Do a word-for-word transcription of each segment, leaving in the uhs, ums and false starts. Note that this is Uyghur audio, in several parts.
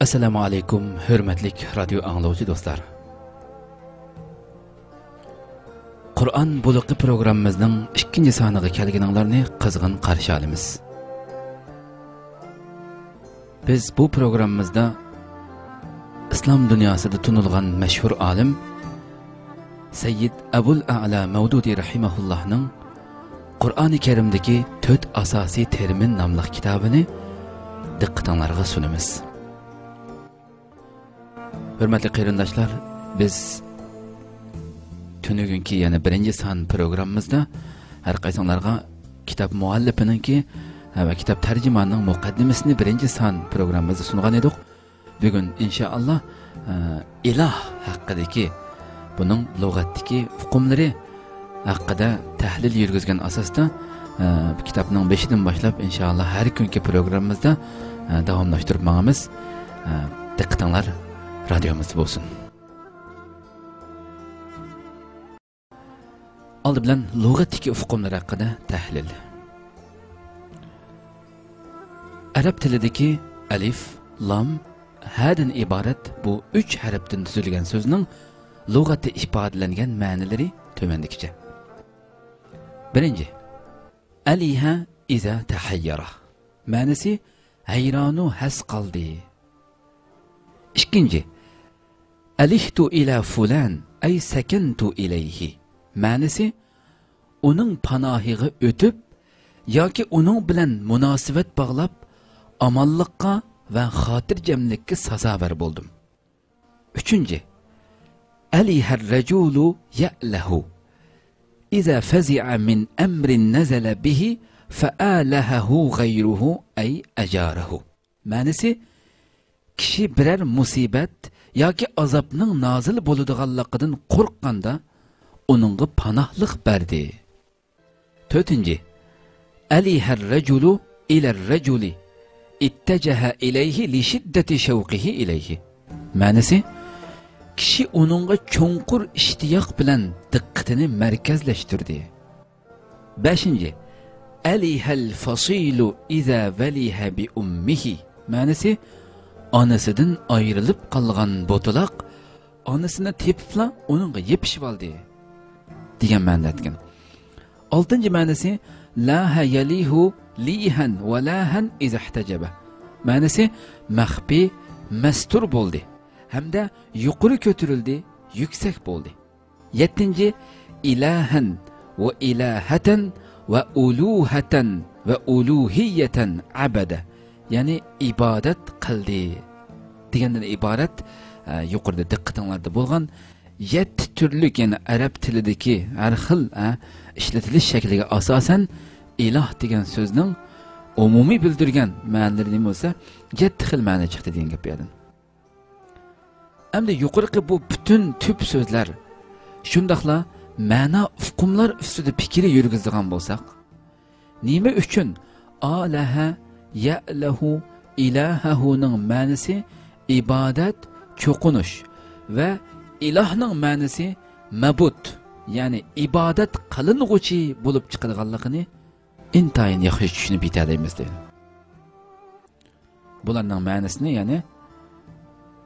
ئەسسالامۇ ئەلەيكۇم، ھۆرمەتلىك رادىيو ئاڭلىغۇچى دوستلار. قۇرئان بۇلىقى پروگراممىمىزنىڭ ئىككىنچى سانىغا كەلگىنىڭلارنى قىزغىن قارشى ئالىمىز. بىز بۇ پروگراممىمىزدا ئىسلام دۇنياسىدا تونۇلغان مەشھۇر ئالىم سەييىد ئەبۇل ئەلا مەۋدۇدى رەھىمەھۇللاھنىڭ قۇرئانى كەرىمدىكى تۆت ئاساسىي تېرمىن ناملىق كىتابىنى دىققىتىڭلارغا سۇنىمىز. ھۆرمەتلىك قېرىنداشلار، بىز تۈنۈگۈنكى، يەنى بىرىنچى سان پروگراممىمىزدا ھەر قايسىڭلارغا كىتاب مۇئەللىپىنىڭكى ۋە كىتاب تەرجىمانىنىڭ مۇقەددىمىسىنى بىرىنچى سان پروگراممىمىزدا سۇنغان ئىدۇق. بۈگۈن ئىنشائاللا، ئە، ئىلاھ ھەققىدىكى، بۇنىڭ لۇغەتتىكى ئۇقۇملىرى ھەققىدە تەھلىل يۈرگۈزگەن ئاساستا، ئە، بۇ كىتابنىڭ بېشىدىن باشلاپ ئىنشائاللا ھەر كۈنكى پروگراممىمىزدا، ئە، داۋاملاشتۇرۇپ ماڭىمىز. ئە، دىققىتىڭلار رادىيومىزدا بولسۇن. ئالدى بىلەن لۇغەتتىكى ئۇقۇملار ھەققىدە تەھلىل. ئەرەب تىلىدىكى ئەلىف، لام، ھەدىن ئىبارەت بۇ ئۈچ ھەرپتىن تۈزۈلگەن سۆزنىڭ لۇغەتتە ئىپادىلەنگەن مەنىلىرى تۆۋەندىكىچە. بىرىنچى، ئەلىھە ئىزا تەھەييەرە. مەنىسى، ھەيرانۇ ھەس قالدى. ئىككىنچى، ئەلىھتۇ ئىلە فۇلان، ئەي سەكەنتۇ ئىلەيھى. مەنىسى، ئۇنىڭ پاناھىغا ئۆتۈپ ياكى ئۇنىڭ بىلەن مۇناسىۋەت باغلاپ، ئامانلىققا ۋە خاتىرجەملىككە سازاۋەر بولدۇم. ئۈچىنچى، ئەلىھەر رەجۇلۇ يەئلەھۇ، ئىزا فەزىئە مىن ئەمرىن نەزەلە بىھى فەئالەھەھۇ غەيرۇھۇ، ئەي ئەجارەھۇ. مەنىسى، كىشى بىرەر مۇسىبەت ياكى ئازابنىڭ نازىل بولىدىغانلىقىدىن قورققاندا، ئۇنىڭغا پاناھلىق بەردى. تۆتىنچى، ئەلىھەر رەجۇلۇ ئىلەر رەجۇلى ئىتتەجەھە ئىلەيھى لىشىددەتى شەۋقىھى ئىلەيھى. مەنىسى، كىشى ئۇنىڭغا چوڭقۇر ئىشتىياق بىلەن دىققىتىنى مەركەزلەشتۈردى. بەشىنچى، ئەلىھەل فەسىلۇ ئىزا ۋەلىھە بىئۇممىھى. مەنىسى، ئانىسىدىن ئايرىلىپ قالغان بوتىلاق ئانىسىنى تېپىپلا ئۇنىڭغا يېپىشىۋالدى دېگەن مەنىدە ئېيتكەن. ئالتىنچى مەنىسى، لاھە يەلىھۇ لىيھەن ۋە لاھەن ئىزەھتەجەبە. مەنىسى، مەخپىي، مەستۇر بولدى ھەمدە يۇقىرى كۆتۈرۈلدى، يۈكسەك بولدى. يەتتىنچى، ئىلاھەن ۋە ئىلاھەتەن ۋە ئۇلۇھەتەن ۋە ئۇلۇھىيەتەن ئەبەدە، يەنى ئىبادەت قىلدى دېگەندىن ئىبارەت، ئە، يۇقىرىدا دىققىتىڭلاردا بولغان يەتتە تۈرلۈك، يەنى ئەرەب تىلىدىكى ھەر خىل، ئە، ئىشلىتىلىش شەكلىگە ئاساسەن، ئىلاھ دېگەن سۆزنىڭ ئومۇمىي بىلدۈرگەن مەنىلىرى نېمە بولسا، يەتتە خىل مەنە چىقتى دېگەن گەپ بۇ يەردىن. ئەمدى يۇقىرىقى بۇ پۈتۈن تۈپ سۆزلەر، شۇنداقلا مەنا ئۇقۇملار ئۈستىدە پىكىر يۈرگۈزىدىغان بولساق، نېمە ئۈچۈن ئالەھە، يەلەھۇ، ئىلاھەھۇنىڭ مەنىسى ئىبادەت، چوقۇنۇش ۋە ئىلاھنىڭ مەنىسى مەبۇد، يەنى ئىبادەت قىلىنغۇچى بولۇپ چىقىدىغانلىقىنى ئىنتايىن ياخشى چۈشىنىپ يېتەلەيمىز دەيدۇ. بۇلارنىڭ مەنىسىنى، يەنى،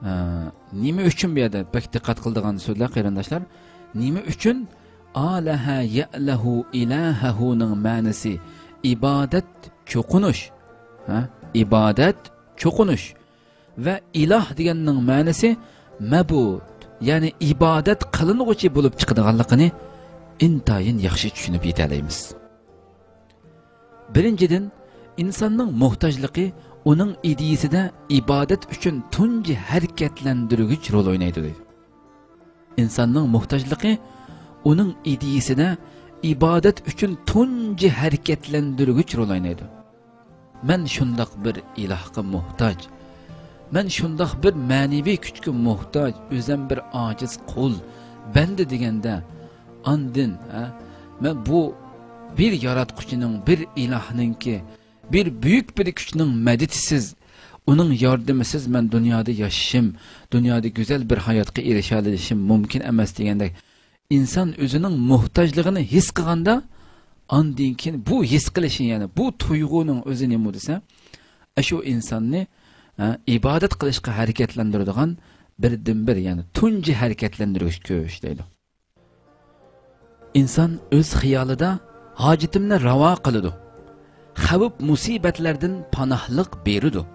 ئە، نېمە ئۈچۈن بۇ يەردە بەك دىققەت قىلىدىغان سۆزلەر، قېرىنداشلار، نېمە ئۈچۈن ئالەھە يەلەھۇ ئىلاھەھۇنىڭ مەنىسى ئىبادەت، چوقۇنۇش، ھە؟ ئىبادەت، چوقۇنۇش ۋە ئىلاھ دېگەننىڭ مەنىسى مەبۇد، يەنى ئىبادەت قىلىنغۇچى بولۇپ چىقىدىغانلىقىنى ئىنتايىن ياخشى چۈشىنىپ يېتەلەيمىز. بىرىنچىدىن، ئىنساننىڭ موھتاجلىقى ئۇنىڭ ئىدىيىسىدە ئىبادەت ئۈچۈن تۇنجى ھەرىكەتلەندۈرگۈچ رول ئوينايدۇ، دەيدۇ. ئىنساننىڭ موھتاجلىقى ئۇنىڭ ئىدىيىسىدە ئىبادەت ئۈچۈن تۇنجى ھەرىكەتلەندۈرگۈچ رول ئوينايدۇ. مەن شۇنداق بىر ئىلاھقا موھتاج. مەن شۇنداق بىر مەنىۋى كۈچكە موھتاج، ئۆزەم بىر ئاجىز قۇل، بەندە دېگەندە، ئاندىن، ھە، مەن بۇ بىر ياراتقۇچىنىڭ، بىر ئىلاھنىڭكى، بىر بۈيۈك بىر كۈچنىڭ مەدىتىسىز، ئۇنىڭ ياردىمىسىز مەن دۇنيادا ياشىشىم، دۇنيادا گۈزەل بىر ھاياتقا ئېرىشەلىشىم مۇمكىن ئەمەس دېگەندەك، ئىنسان ئۆزىنىڭ موھتاجلىقىنى ھېس قىلغاندا، ئاندىن كېيىن بۇ ھېس قىلىشى، يەنى بۇ تۇيغۇنىڭ ئۆزى نېمە دېسە، ئاشۇ ئىنساننى ھە، ئىبادەت قىلىشقا ھەرىكەتلەندۈرىدىغان بىردىنبىر، يەنى تۇنجى ھەرىكەتلەندۈرگۈچ كۈچ دەيدۇ. ئىنسان ئۆز خىيالىدا ھاجىتىمنى راۋا قىلىدۇ، خەۋپ-مۇسىبەتلەردىن پاناھلىق بېرىدۇ،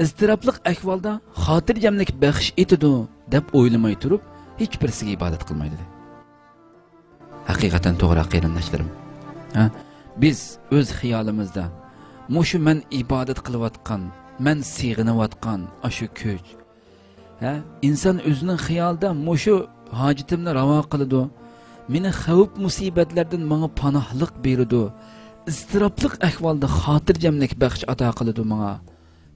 ئىزتىراپلىق ئەھۋالدا خاتىرجەملىك بەخش ئېتىدۇ دەپ ئويلىماي تۇرۇپ، ھېچ بىرسىگە ئىبادەت قىلمايدۇ. ھەقىقەتەن توغرا، قېرىنداشلىرىم. ھە؟ بىز ئۆز خىيالىمىزدا، مۇشۇ مەن ئىبادەت قىلىۋاتقان، مەن سېغىنىۋاتقان ئاشۇ كۈچ، ھە؟ ئىنسان ئۆزىنىڭ خىيالىدا مۇشۇ ھاجىتىمنى راۋا قىلىدۇ، مېنى خەۋپ-مۇسىبەتلەردىن ماڭا پاناھلىق بېرىدۇ، ئىزتىراپلىق ئەھۋالدا خاتىرجەملىك بەخش ئاتا قىلىدۇ ماڭا،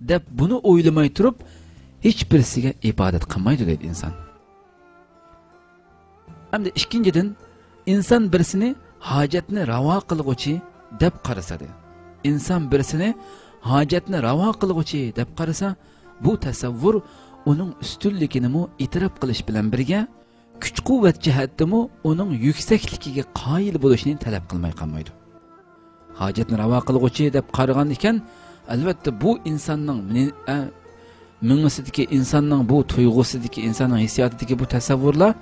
دەپ بۇنى ئويلىماي تۇرۇپ، ھېچ بىرسىگە ئىبادەت قىلمايدۇ دەيدۇ ئىنسان. ئەمدى ئىككىنچىدىن، ئىنسان بىرسىنى ھاجەتنى راۋا قىلغۇچى دەپ قارىسا دەيدۇ. ئىنسان بىرسىنى ھاجەتنى راۋا قىلغۇچى دەپ قارىسا، بۇ تەسەۋۋۇر ئۇنىڭ ئۈستۈنلۈكىنىمۇ ئېتىراپ قىلىش بىلەن بىرگە، كۈچ-قۇۋۋەت جەھەتتىمۇ ئۇنىڭ يۈكسەكلىكىگە قايىل بولۇشنى تەلەپ قىلماي قالمايدۇ. ھاجەتنى راۋا قىلغۇچى دەپ قارىغان ئىكەن، ئەلۋەتتە، بۇ ئىنساننىڭ مېنى-، ئە، مېڭىسىدىكى، ئىنساننىڭ بۇ تۇيغۇسىدىكى، ئىنساننىڭ ھېسسىياتىدىكى بۇ تەسەۋۋۇرلار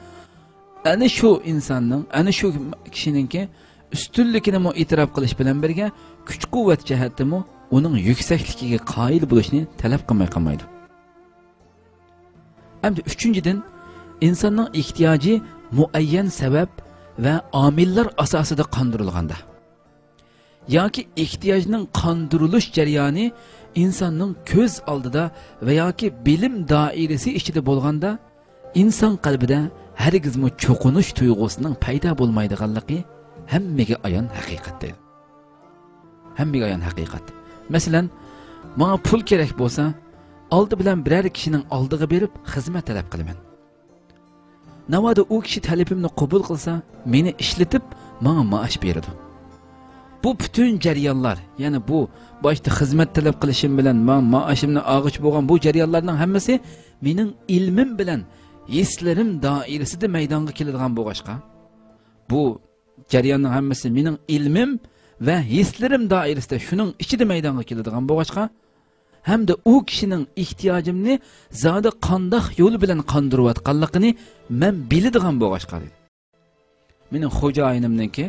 ئەنە شۇ ئىنساننىڭ، ئەنە شۇ كىشىنىڭكى ئۈستۈنلۈكىنىمۇ ئېتىراپ قىلىش بىلەن بىرگە، كۈچ-قۇۋۋەت جەھەتتىمۇ ئۇنىڭ يۈكسەكلىكىگە قايىل بولۇشنى تەلەپ قىلماي قالمايدۇ. ئەمدى ئۈچىنچىدىن، ئىنساننىڭ ئېھتىياجى مۇئەييەن سەۋەب ۋە ئامىللار ئاساسىدا قاندۇرۇلغاندا ياكى ئېھتىياجنىڭ قاندۇرۇلۇش جەريانى ئىنساننىڭ كۆز ئالدىدا ۋە ياكى بىلىم دائىرىسى ئىچىدە بولغاندا، ئىنسان قەلبىدە ھەرگىزمۇ چوقۇنۇش تۇيغۇسىنىڭ پەيدا بولمايدىغانلىقى ھەممىگە ئايان ھەقىقەتتۇر. ھەممىگە ئايان ھەقىقەت. مەسىلەن، ماڭا پۇل كېرەك بولسا، ئالدى بىلەن بىرەر كىشىنىڭ ئالدىغا بېرىپ خىزمەت تەلەپ قىلىمەن. ناۋادا ئۇ كىشى تەلىپىمنى قوبۇل قىلسا، مېنى ئىشلىتىپ، ماڭا مائاش بېرىدۇ. بۇ پۈتۈن جەريانلار، يەنى بۇ باشتا خىزمەت تەلەپ قىلىشىم بىلەن ماڭا مائاشىمنى ئالغۇچى بولغان بۇ جەريانلارنىڭ ھەممىسى مېنىڭ ئىلمىم بىلەن ھېسلىرىم دائىرىسىدە مەيدانغا كېلىدىغان بولغاچقا، بۇ جەرياننىڭ ھەممىسى مېنىڭ ئىلمىم ۋە ھېسلىرىم دائىرىسىدە، شۇنىڭ ئىچىدە مەيدانغا كېلىدىغان بولغاچقا، ھەمدە ئۇ كىشىنىڭ ئېھتىياجىمنى زادى قانداق يول بىلەن قاندۇرۇۋاتقانلىقىنى مەن بىلىدىغان بولغاچقا، دېدى. مېنىڭ خوجايىنىمنىڭكى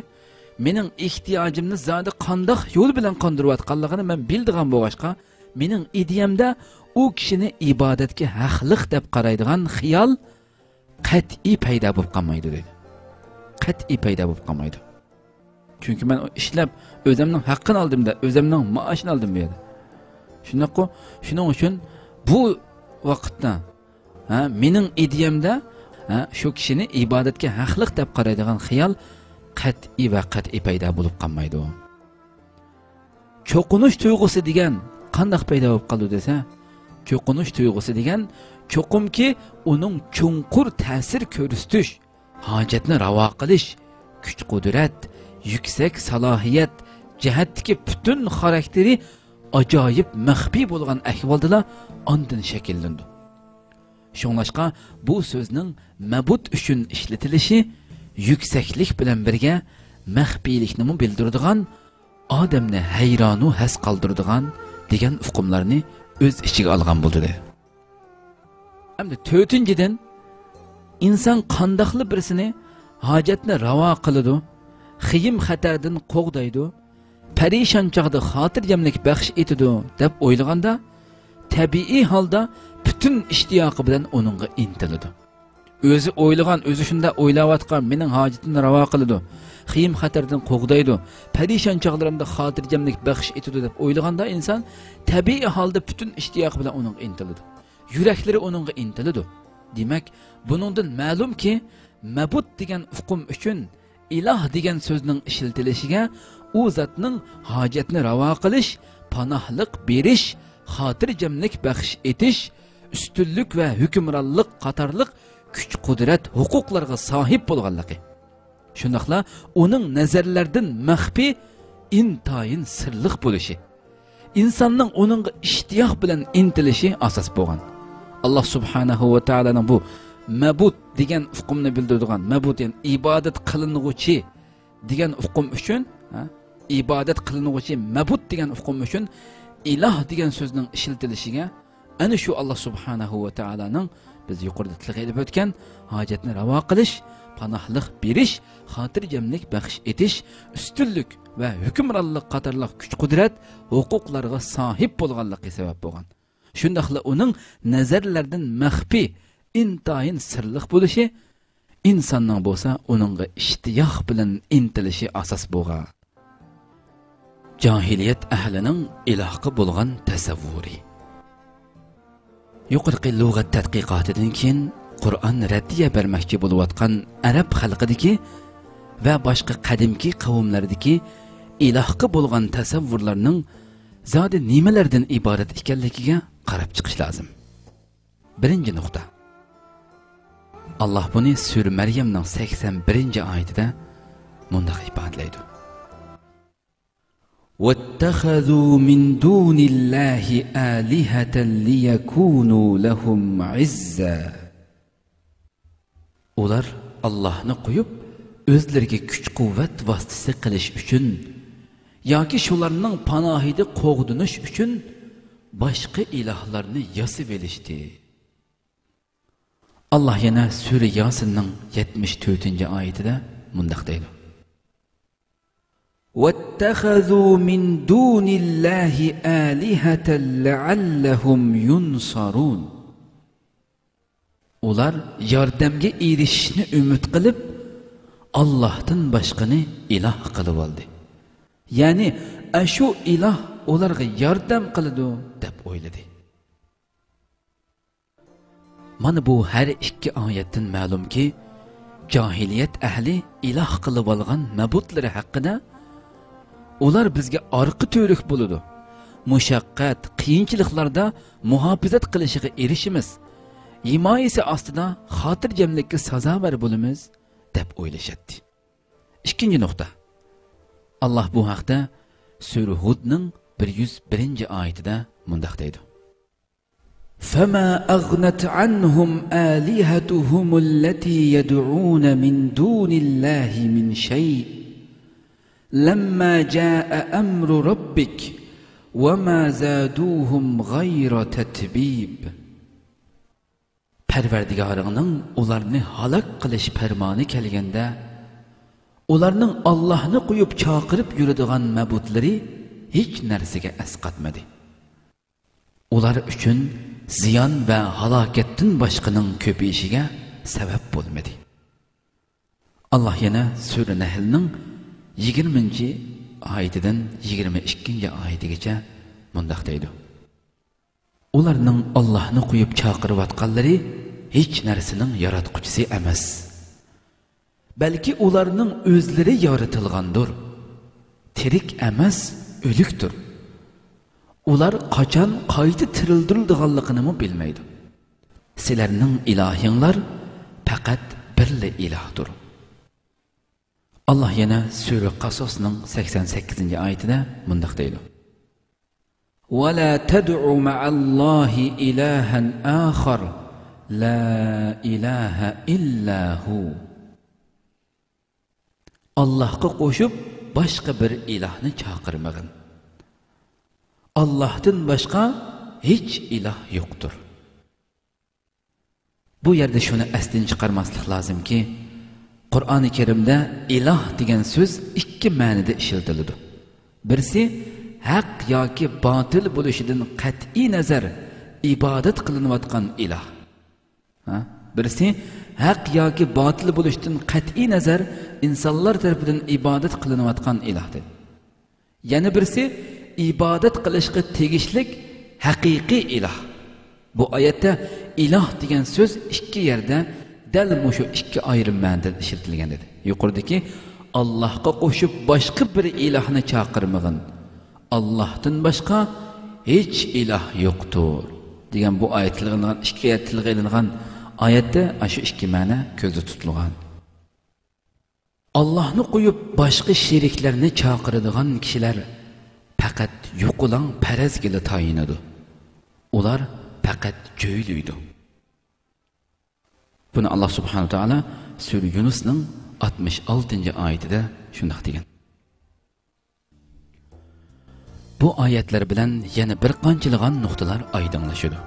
مېنىڭ ئېھتىياجىمنى زادى قانداق يول بىلەن قاندۇرۇۋاتقانلىقىنى مەن بىلىدىغان بولغاچقا، مېنىڭ ئىدىيەمدە ئۇ كىشىنى ئىبادەتكە ھەقلىق دەپ قارايدىغان خىيال قەتئىي پەيدا بولۇپ قالمايدۇ، دېدى. قەتئىي پەيدا بولۇپ قالمايدۇ. چۈنكى مەن ئىشلەپ، ئۆزۈمنىڭ ھەققىنى ئالدىم-دە، ئۆزۈمنىڭ مائاشىنى ئالدىم بۇ يەردە. شۇنداققۇ؟ شۇنىڭ ئۈچۈن بۇ ۋاقىتتا، ھە، مېنىڭ ئىدىيەمدە، ھە، شۇ كىشىنى ئىبادەتكە ھەقلىق دەپ قارايدىغان خىيال قەتئىي ۋە قەتئىي پەيدا بولۇپ قالمايدۇ. چوقۇنۇش تۇيغۇسى دېگەن قانداق پەيدا بولۇپ قالىدۇ دېسە، چوقۇنۇش تۇيغۇسى دېگەن چوقۇمكى ئۇنىڭ چوڭقۇر تەسىر كۆرسىتىش، ھاجەتنى راۋا قىلىش، كۈچ-قۇدرەت، يۈكسەك سالاھىيەت جەھەتتىكى پۈتۈن خاراكتېرى ئاجايىپ مەخپىي بولغان ئەھۋالدىلا ئاندىن شەكىللىنىدۇ. شۇڭلاشقا بۇ سۆزنىڭ مەبۇت ئۈچۈن ئىشلىتىلىشى يۈكسەكلىك بىلەن بىرگە مەخپىيلىكنىمۇ بىلدۈرىدىغان، ئادەمنى ھەيرانۇ ھەس قالدۇرىدىغان دېگەن ئۇقۇملارنى ئۆز ئىچىگە ئالغان بولىدۇ. ئەمدى تۆتىنچىدىن، ئىنسان قانداقلا بىرسىنى ھاجەتنى راۋا قىلىدۇ، خېيىم-خەتەردىن قوغدايدۇ، پەرىشان چاغدا خاتىرجەملىك بەخش ئېتىدۇ دەپ ئويلىغاندا، تەبىئىي ھالدا پۈتۈن ئىشتىياقى بىلەن ئۇنىڭغا ئىنتىلىدۇ. ئۆزى ئويلىغان، ئۆزى شۇنداق ئويلاۋاتقان، مېنىڭ ھاجىتىمنى راۋا قىلىدۇ، خېيىم-خەتەردىن قوغدايدۇ، پەرىشان چاغلىرىمدا خاتىرجەملىك بەخش ئېتىدۇ دەپ ئويلىغاندا ئىنسان تەبىئىي ھالدا پۈتۈن ئىشتىياقى بىلەن ئۇنىڭغا ئىنتىلىدۇ. يۈرەكلىرى ئۇنىڭغا ئىنتىلىدۇ. دېمەك، بۇنىڭدىن مەلۇمكى، مەبۇت دېگەن ئۇقۇم ئۈچۈن ئىلاھ دېگەن سۆزنىڭ ئىشلىتىلىشىگە ئۇ زاتنىڭ ھاجەتنى راۋا قىلىش، پاناھلىق بېرىش، خاتىرجەملىك بەخش ئېتىش، ئۈستۈنلۈك ۋە ھۆكۈمرانلىق قاتارلىق كۈچ-قۇدرەت، ھوقۇقلارغا ساھىب بولغانلىقى، شۇنداقلا ئۇنىڭ نەزەرلەردىن مەخپىي، ئىنتايىن سىرلىق بولۇشى، ئىنساننىڭ ئۇنىڭغا ئىشتىياق بىلەن ئىنتىلىشى ئاساس بولغان. ئاللا سۇبھانەھۇ ۋە تائالانىڭ بۇ مەبۇت دېگەن ئۇقۇمنى بىلدۈرىدىغان، مەبۇت، يەنى ئىبادەت قىلىنغۇچى دېگەن ئۇقۇم ئۈچۈن، ھە، ئىبادەت قىلىنغۇچى مەبۇت دېگەن ئۇقۇم ئۈچۈن ئىلاھ دېگەن سۆزنىڭ ئىشلىتىلىشىگە ئەنە شۇ ئاللا سۇبھانەھۇ ۋە تائالانىڭ بىز يۇقىرىدا تىلغا ئېلىپ ئۆتكەن ھاجەتنى راۋا قىلىش، پاناھلىق بېرىش، خاتىرجەملىك بەخش ئېتىش، ئۈستۈنلۈك ۋە ھۆكۈمرانلىق قاتارلىق كۈچ-قۇدرەت، ھوقۇقلارغا ساھىب بولغانلىقى سەۋەب بولغان. شۇنداقلا ئۇنىڭ نەزەرلەردىن مەخپىي، ئىنتايىن سىرلىق بولۇشى، ئىنساننىڭ بولسا ئۇنىڭغا ئىشتىياق بىلەن ئىنتىلىشى ئاساس بولغان. جاھىلىيەت ئەھلىنىڭ ئىلاھقا بولغان تەسەۋۋۇرى. يۇقىرىقى لۇغەت تەتقىقاتىدىن كېيىن، قۇرئان رەددىيە بەرمەكچى بولۇۋاتقان ئەرەب خەلقىدىكى ۋە باشقا قەدىمكى قەۋملەردىكى ئىلاھقا بولغان تەسەۋۋۇرلارنىڭ زادى نېمىلەردىن ئىبارەت ئىكەنلىكىگە قاراپ چىقىش لازىم. بىرىنچى نۇقتا. ئاللا بۇنى سۈرە مەريەمنىڭ سەكسەن بىرىنچى ئايىتىدە مۇنداق ئىپادىلەيدۇ: واتخذوا من دون الله آلهة ليكونوا لهم عزا. ئۇلار ئاللاھنى قويۇپ، ئۆزلىرىگە كۈچ-قۇۋۋەت ۋاسىتىسى قىلىش ئۈچۈن ياكى شۇلارنىڭ پاناھىدا قوغدىنىش ئۈچۈن باشقا ئىلاھلارنى ياسىۋېلىشتى. ئاللا يەنە سۈرە ياسىننىڭ يەتمىش تۆتىنچى ئايىتىدە مۇنداق دەيدۇ: واتخذوا من دون الله آلهة لعلهم ينصرون. ئۇلار ياردەمگە ئېرىشىشنى ئۈمىد قىلىپ، ئاللاھتىن باشقىنى ئىلاھ قىلىۋالدى. يەنى، ئەشۇ ئىلاھ ئۇلارغا ياردەم قىلىدۇ، دەپ ئويلىدى. مانا بۇ ھەر ئىككى ئايەتتىن مەلۇمكى، جاھىلىيەت ئەھلى ئىلاھ قىلىۋالغان مەبۇتلىرى ھەققىدە، ئۇلار بىزگە ئارقا تۈۋرۈك بولىدۇ، مۇشەققەت، قىيىنچىلىقلاردا مۇھاپىزەت قىلىشىغا ئېرىشىمىز، ھىمايىسى ئاستىدا خاتىرجەملىككە سازاۋەر بولىمىز، دەپ ئويلىشاتتى. ئىككىنچى نۇقتا. ئاللا بۇ ھەقتە سۈرە ھۇدنىڭ بىر يۈز بىرىنچى ئايىتىدە مۇنداق دەيدۇ: فما أغنت عنهم آلهتهم التي يدعون من دون الله من شيء لما جاء أمر ربك وما زادوهم غير تتبيب. پەرۋەردىگارىڭنىڭ ئۇلارنى ھالاك قىلىش پەرمانى كەلگەندە، ئۇلارنىڭ ئاللاھنى قويۇپ چاقىرىپ يۈرىدىغان مەبۇتلىرى ھېچ نەرسىگە ئەسقاتمىدى. ئۇلار ئۈچۈن زىيان ۋە ھالاكەتتىن باشقىنىڭ كۆپىيىشىگە سەۋەب بولمىدى. ئاللا يەنە سۈرە نەھلنىڭ يىگىرمىنچى ئايىتىدىن يىگىرمە ئىككىنچى ئايىتىگىچە مۇنداق دەيدۇ: ئۇلارنىڭ ئاللاھنى قويۇپ چاقىرىۋاتقانلىرى ھېچ نەرسىنىڭ ياراتقۇچىسى ئەمەس. بەلكى ئۇلارنىڭ ئۆزلىرى يارىتىلغاندۇر. تىرىك ئەمەس، ئۆلۈكتۇر. ئۇلار قاچان قايتا تىرىلدۈرۈلىدىغانلىقىنىمۇ بىلمەيدۇ. سىلەرنىڭ ئىلاھىڭلار پەقەت بىرلا ئىلاھتۇر. ئاللا يەنە سۈرە قاساسنىڭ سەكسەن سەككىزىنچى ئايىتىدە مۇنداق دەيدۇ: ولا تدع مع الله إلها آخر لا إله إلا هو. ئاللاھقا قوشۇپ باشقا بىر ئىلاھنى چاقىرمىغىن. ئاللاھتىن باشقا ھېچ ئىلاھ يوقتۇر. بۇ يەردە شۇنى ئەستىن چىقارماسلىق لازىمكى، قۇرئانى كەرىمدە ئىلاھ دېگەن سۆز ئىككى مەنىدە ئىشلىتىلىدۇ. بىرسى، ھەق ياكى باتىل بولۇشىدىن قەتئىي نەزەر، ئىبادەت قىلىنىۋاتقان ئىلاھ. ھە؟ بىرسى، ھەق ياكى باتىل بولۇشتىن قەتئىي نەزەر، ئىنسانلار تەرىپىدىن ئىبادەت قىلىنىۋاتقان ئىلاھ دەيدۇ. يەنە بىرسى، ئىبادەت قىلىشقا تېگىشلىك ھەقىقىي ئىلاھ. بۇ ئايەتتە ئىلاھ دېگەن سۆز ئىككى يەردە دەل مۇشۇ ئىككى ئايرىم مەنىدە ئىشلىتىلگەن ئىدى. يۇقىرىدىكى «ئاللاھقا قوشۇپ باشقا بىر ئىلاھنى چاقىرمىغىن، ئاللاھتىن باشقا ھېچ ئىلاھ يوقتۇر» دېگەن بۇ ئايەت تىلغا ئېلىنغان، ئىككى ئايەت تىلغا ئېلىنغان ئايەتتە ئاشۇ ئىككى مەنە كۆزدە تۇتۇلغان. ئاللاھنى قويۇپ باشقا شېرىكلەرنى چاقىرىدىغان كىشىلەر پەقەت يوقىلاڭ پەرەزگىلا تايىنىدۇ. ئۇلار پەقەت جۆيلۈيدۇ. بۇنى ئاللاھ سۇبھانەھۇ ۋە تائالا سۈرە يۇنۇسنىڭ ئاتمىش ئالتىنچى ئايىتىدە شۇنداق دېگەن. بۇ ئايەتلەر بىلەن يەنە بىر قانچىلىغان نۇقتىلار ئايدىڭلىشىدۇ.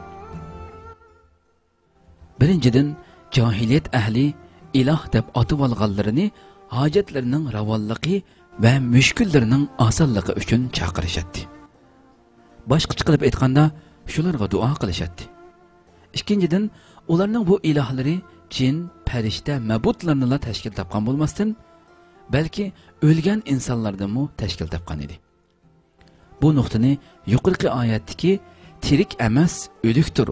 بىرىنچىدىن، جاھىلىيەت ئەھلى ئىلاھ دەپ ئاتىۋالغانلىرىنى ھاجەتلىرىنىڭ راۋانلىقى ۋە مۈشكۈللىرىنىڭ ئاسانلىقى ئۈچۈن چاقىرىشاتتى. باشقىچە قىلىپ ئېيتقاندا، شۇلارغا دۇئا قىلىشاتتى. ئىككىنچىدىن، ئۇلارنىڭ بۇ ئىلاھلىرى جىن، پەرىشتە، مەبۇتلارنىلا تەشكىل تاپقان بولماستىن، بەلكى ئۆلگەن ئىنسانلاردىنمۇ تەشكىل تاپقان ئىدى. بۇ نۇقتىنى يۇقىرىقى ئايەتتىكى «تىرىك ئەمەس، ئۆلۈكتۇر،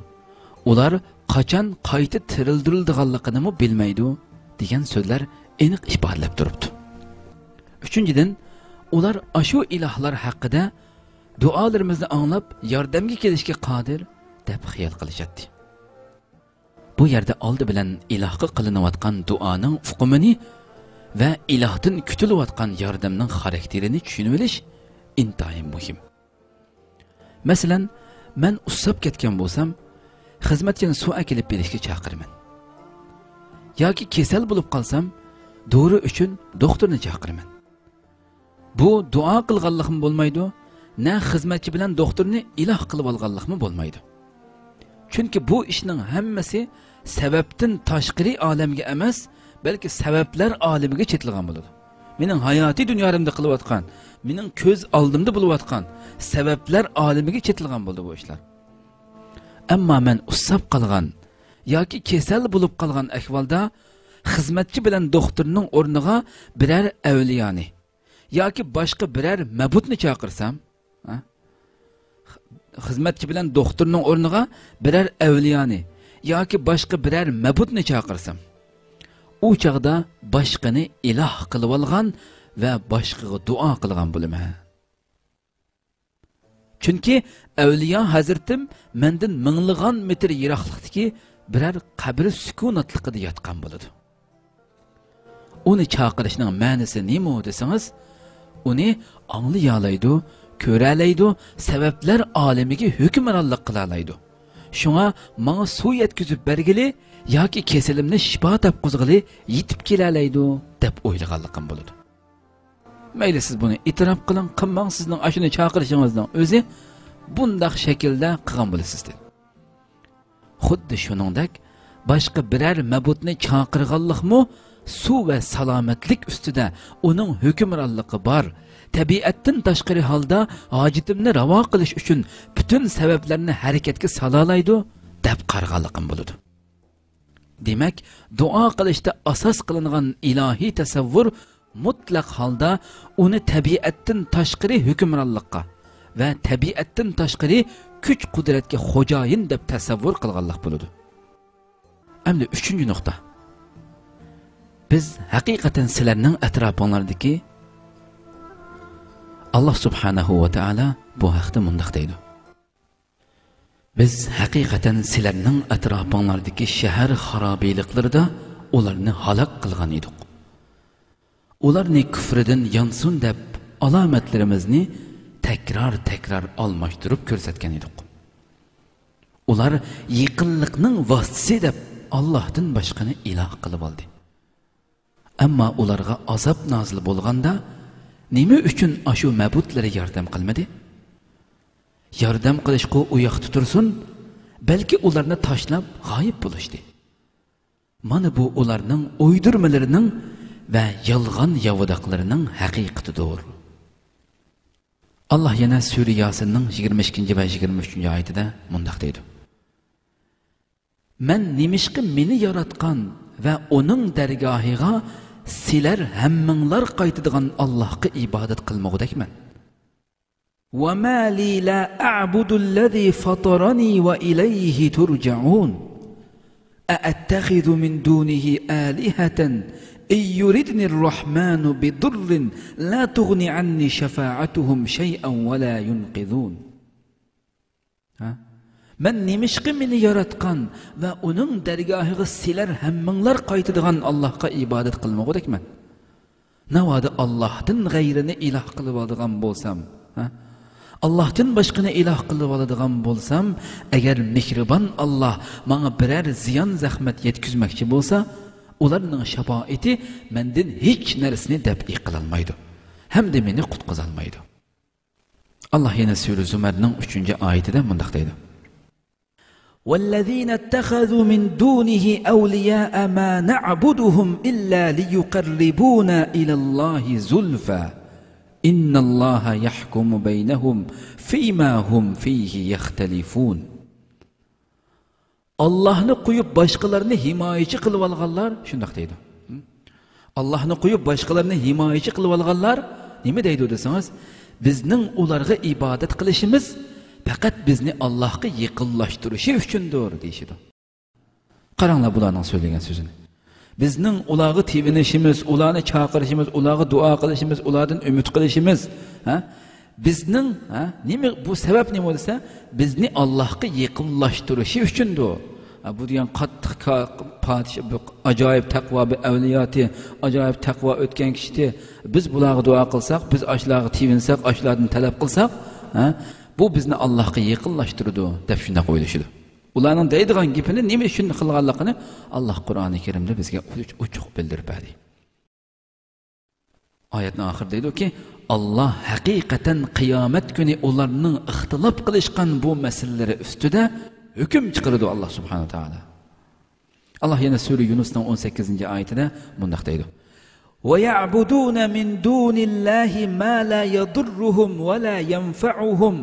ئۇلار قاچان قايتا تىرىلدۈرۈلىدىغانلىقىنىمۇ بىلمەيدۇ» دېگەن سۆزلەر ئېنىق ئىپادىلەپ تۇرۇپتۇ. ئۈچىنچىدىن، ئۇلار ئاشۇ ئىلاھلار ھەققىدە «دۇئالىرىمىزنى ئاڭلاپ، ياردەمگە كېلىشكە قادىر» دەپ خىيال قىلىشاتتى. بۇ يەردە ئالدى بىلەن ئىلاھقا قىلىنىۋاتقان دۇئانىڭ ئۇقۇمىنى ۋە ئىلاھتىن كۈتۈلۈۋاتقان ياردەمنىڭ خاراكتېرىنى چۈشىنىۋېلىش ئىنتايىن مۇھىم. مەسىلەن، مەن ئۇسساپ كەتكەن بولسام، خىزمەتچىنى سۇ ئەكېلىپ بېرىشكە چاقىرىمەن. ياكى كېسەل بولۇپ قالسام، دورا ئۈچۈن دوختۇرنى چاقىرىمەن. بۇ دۇئا قىلغانلىقمۇ بولمايدۇ، نە خىزمەتچى بىلەن دوختۇرنى ئىلاھ قىلىۋالغانلىقمۇ بولمايدۇ. چۈنكى بۇ ئىشنىڭ ھەممىسى سەۋەبتىن تاشقىرى ئالەمگە ئەمەس، بەلكى سەۋەبلەر ئالىمىگە چېتىلغان بولىدۇ. مېنىڭ ھاياتىي دۇنيامدا قىلىۋاتقان، مېنىڭ كۆز ئالدىمدا بولۇۋاتقان سەۋەبلەر ئالىمىگە چېتىلغان بولىدۇ بۇ ئىشلار. ئەمما مەن ئۇسساپ قالغان ياكى كېسەل بولۇپ قالغان ئەھۋالدا خىزمەتچى بىلەن دوختۇرنىڭ ئورنىغا بىرەر ئەۋلىيانى ياكى باشقا بىرەر مەبۇتنى چاقىرسام، ھە؟ خىزمەتچى بىلەن دوختۇرنىڭ ئورنىغا بىرەر ئەۋلىيانى ياكى باشقا بىرەر مەبۇتنى چاقىرسام، ئۇ چاغدا باشقىنى ئىلاھ قىلىۋالغان ۋە باشقىغا دۇئا قىلغان بولىمەن. چۈنكى ئەۋلىيا ھەزرىتىم مەندىن مىڭلىغان مېتىر يىراقلىقتىكى بىرەر قەبرە سۈكۈناتلىقىدا ياتقان بولىدۇ. ئۇنى چاقىرىشنىڭ مەنىسى نېمە دېسىڭىز، ئۇنى ئاڭلىيالايدۇ، كۆرەلەيدۇ، سەۋەبلەر ئالىمىگە ھۆكۈمرانلىق قىلالايدۇ. شۇڭا ماڭا سۇ يەتكۈزۈپ بەرگىلى ياكى كېسىلىمنى شىپا تاپقۇزغىلى يېتىپ كېلەلەيدۇ، دەپ ئويلىغانلىقىم بولىدۇ. مەيلى، سىز بۇنى ئېتىراپ قىلىڭ، قىلماڭ، سىزنىڭ ئاشۇنى چاقىرىشىڭىزنىڭ ئۆزى بۇنداق شەكىلدە قىلغان بولىسىز، دېدى. خۇددى شۇنىڭدەك، باشقا بىرەر مەبۇتنى چاقىرغانلىقمۇ سۇ ۋە سالامەتلىك ئۈستىدە ئۇنىڭ ھۆكۈمرانلىقى بار، تەبىئەتتىن تاشقىرى ھالدا ھاجىتىمنى راۋا قىلىش ئۈچۈن پۈتۈن سەۋەبلەرنى ھەرىكەتكە سالالايدۇ، دەپ قارىغانلىقىم بولىدۇ. دېمەك، دۇئا قىلىشتا ئاساس قىلىنغان ئىلاھىي تەسەۋۋۇر مۇتلەق ھالدا ئۇنى تەبىئەتتىن تاشقىرى ھۆكۈمرانلىققا ۋە تەبىئەتتىن تاشقىرى كۈچ-قۇدرەتكە خوجايىن دەپ تەسەۋۋۇر قىلغانلىق بولىدۇ. ئەمدى ئۈچىنچى نۇقتا. بىز ھەقىقەتەن سىلەرنىڭ ئەتراپىڭلاردىكى، ئاللا سۇبھانەھۇ ۋە تائالا بۇ ھەقتە مۇنداق دەيدۇ. بىز ھەقىقەتەن سىلەرنىڭ ئەتراپىڭلاردىكى شەھەر خارابىلىقلىرىدا ئۇلارنى ھالاك قىلغان ئىدۇق. ئۇلارنى كۈفرىدىن يانسۇن دەپ ئالامەتلىرىمىزنى تەكرار-تەكرار ئالماشتۇرۇپ كۆرسەتكەن ئىدۇق. ئۇلار يېقىنلىقنىڭ ۋاسىتىسى دەپ ئاللاھتىن باشقىنى ئىلاھ قىلىۋالدى. ئەمما ئۇلارغا ئازاب نازىل بولغاندا، نېمە ئۈچۈن ئاشۇ مەبۇتلىرى ياردەم قىلمىدى؟ ياردەم قىلىشقۇ ئۇ ياقتا تۇرسۇن، بەلكى ئۇلارنى تاشلاپ غايىب بولۇشتى. مانا بۇ ئۇلارنىڭ ئويدۇرمىلىرىنىڭ ۋە يالغان ياۋىداقلىرىنىڭ ھەقىقىتىدۇر. ئاللا يەنە سۈرە ياسىننىڭ يىگىرمە ئىككىنچى ۋە يىگىرمە ئۈچىنچى ئايىتىدە مۇنداق دەيدۇ. مەن نېمىشقا مېنى ياراتقان ۋە ئۇنىڭ دەرگاھىغا سىلەر ھەممىڭلار قايتىدىغان ئاللاھقا ئىبادەت قىلمىغۇدەكمەن؟ وما لي لا أعبد الذي فطرني وإليه ترجعون. أأتخذ من دونه آلهة إن يردن الرحمن بضر لا تغن عني شفاعتهم شيئا ولا ينقذون. ھە؟ مەن نېمىشقا مېنى ياراتقان ۋە ئۇنىڭ دەرگاھىغا سىلەر ھەممىڭلار قايتىدىغان ئاللاھقا ئىبادەت قىلمىغۇدەكمەن؟ ناۋادا ئاللاھتىن غەيرىنى ئىلاھ قىلىۋالىدىغان بولسام، ھە؟ ئاللاھتىن باشقىنى ئىلاھ قىلىۋالىدىغان بولسام، ئەگەر مېھرىبان ئاللاھ ماڭا بىرەر زىيان-زەخمەت يەتكۈزمەكچى بولسا، ئۇلارنىڭ شاپائىتى مەندىن ھېچ نەرسىنى دەپئى قىلالمايدۇ ھەمدە مېنى قۇتقۇزالمايدۇ. ئاللاھ يەنە سۈرە زۇمەرنىڭ ئۈچىنچى ئايىتىدە مۇنداق دەيدۇ. والذين اتخذوا من دونه أولياء ما نعبدهم إلا ليقربونا إلى الله زلفى إن الله يحكم بينهم فيما هم فيه يختلفون. ئاللاھنى قويۇپ باشقىلارنى ھىمايىچى قىلىۋالغانلار، شۇنداق دەيدۇ. ئاللاھنى قويۇپ باشقىلارنى ھىمايىچى قىلىۋالغانلار نېمە دەيدۇ دېسىڭىز، بىزنىڭ ئۇلارغا ئىبادەت قىلىشىمىز پەقەت بىزنى ئاللاھقا يېقىنلاشتۇرۇشى ئۈچۈندۇر، دېيىشىدۇ. قاراڭلار بۇلارنىڭ سۆزلىگەن سۆزىنى. بىزنىڭ ئۇلارغا تېۋىنىشىمىز، ئۇلارنى چاقىرىشىمىز، ئۇلاردىن دۇئا قىلىشىمىز، ئۇلاردىن ئۈمىد قىلىشىمىز، ھە؟ بىزنىڭ، ھە، نېمە، بۇ سەۋەب نېمە دېسە، بىزنى ئاللاھقا يېقىنلاشتۇرۇشى ئۈچۈندۇر. ھە، بۇ دېگەن قاتتىق کا-، پادىشاھ، بىر ئاجايىپ تەقۋا، بىر ئەۋلىياتى، ئاجايىپ تەقۋا ئۆتكەن كىشىتى. بىز بۇلارغا دۇئا قىلساق، بىز ئاشۇلارغا تېۋىنسەق، ئاشۇلاردىن تەلەپ قىلساق، ھە، بۇ بىزنى ئاللاھقا يېقىنلاشتۇرىدۇ، دەپ شۇنداق ئويلىشىدۇ. ئۇلارنىڭ دەيدىغان گېپىنى، نېمە ئۈچۈن قىلغانلىقىنى ئاللاھ قۇرئانى كەرىمدە بىزگە ئوچ-، ئوچۇق بىلدۈرۈپ بەردى. ئايەتنىڭ ئاخىرىدا دەيدۇكى، ئاللاھ ھەقىقەتەن قىيامەت كۈنى ئۇلارنىڭ ئىختىلاپ قىلىشقان بۇ مەسىلىلىرى ئۈستىدە ھۆكۈم چىقىرىدۇ، ئاللاھ سۇبھانەھۇ ۋە تائالا. ئاللاھ يەنە سۈرە يۇنۇسنىڭ ئون سەككىزىنچى ئايىتىدە مۇنداق دەيدۇ: ويعبدون من دون الله ما لا يضرهم ولا ينفعهم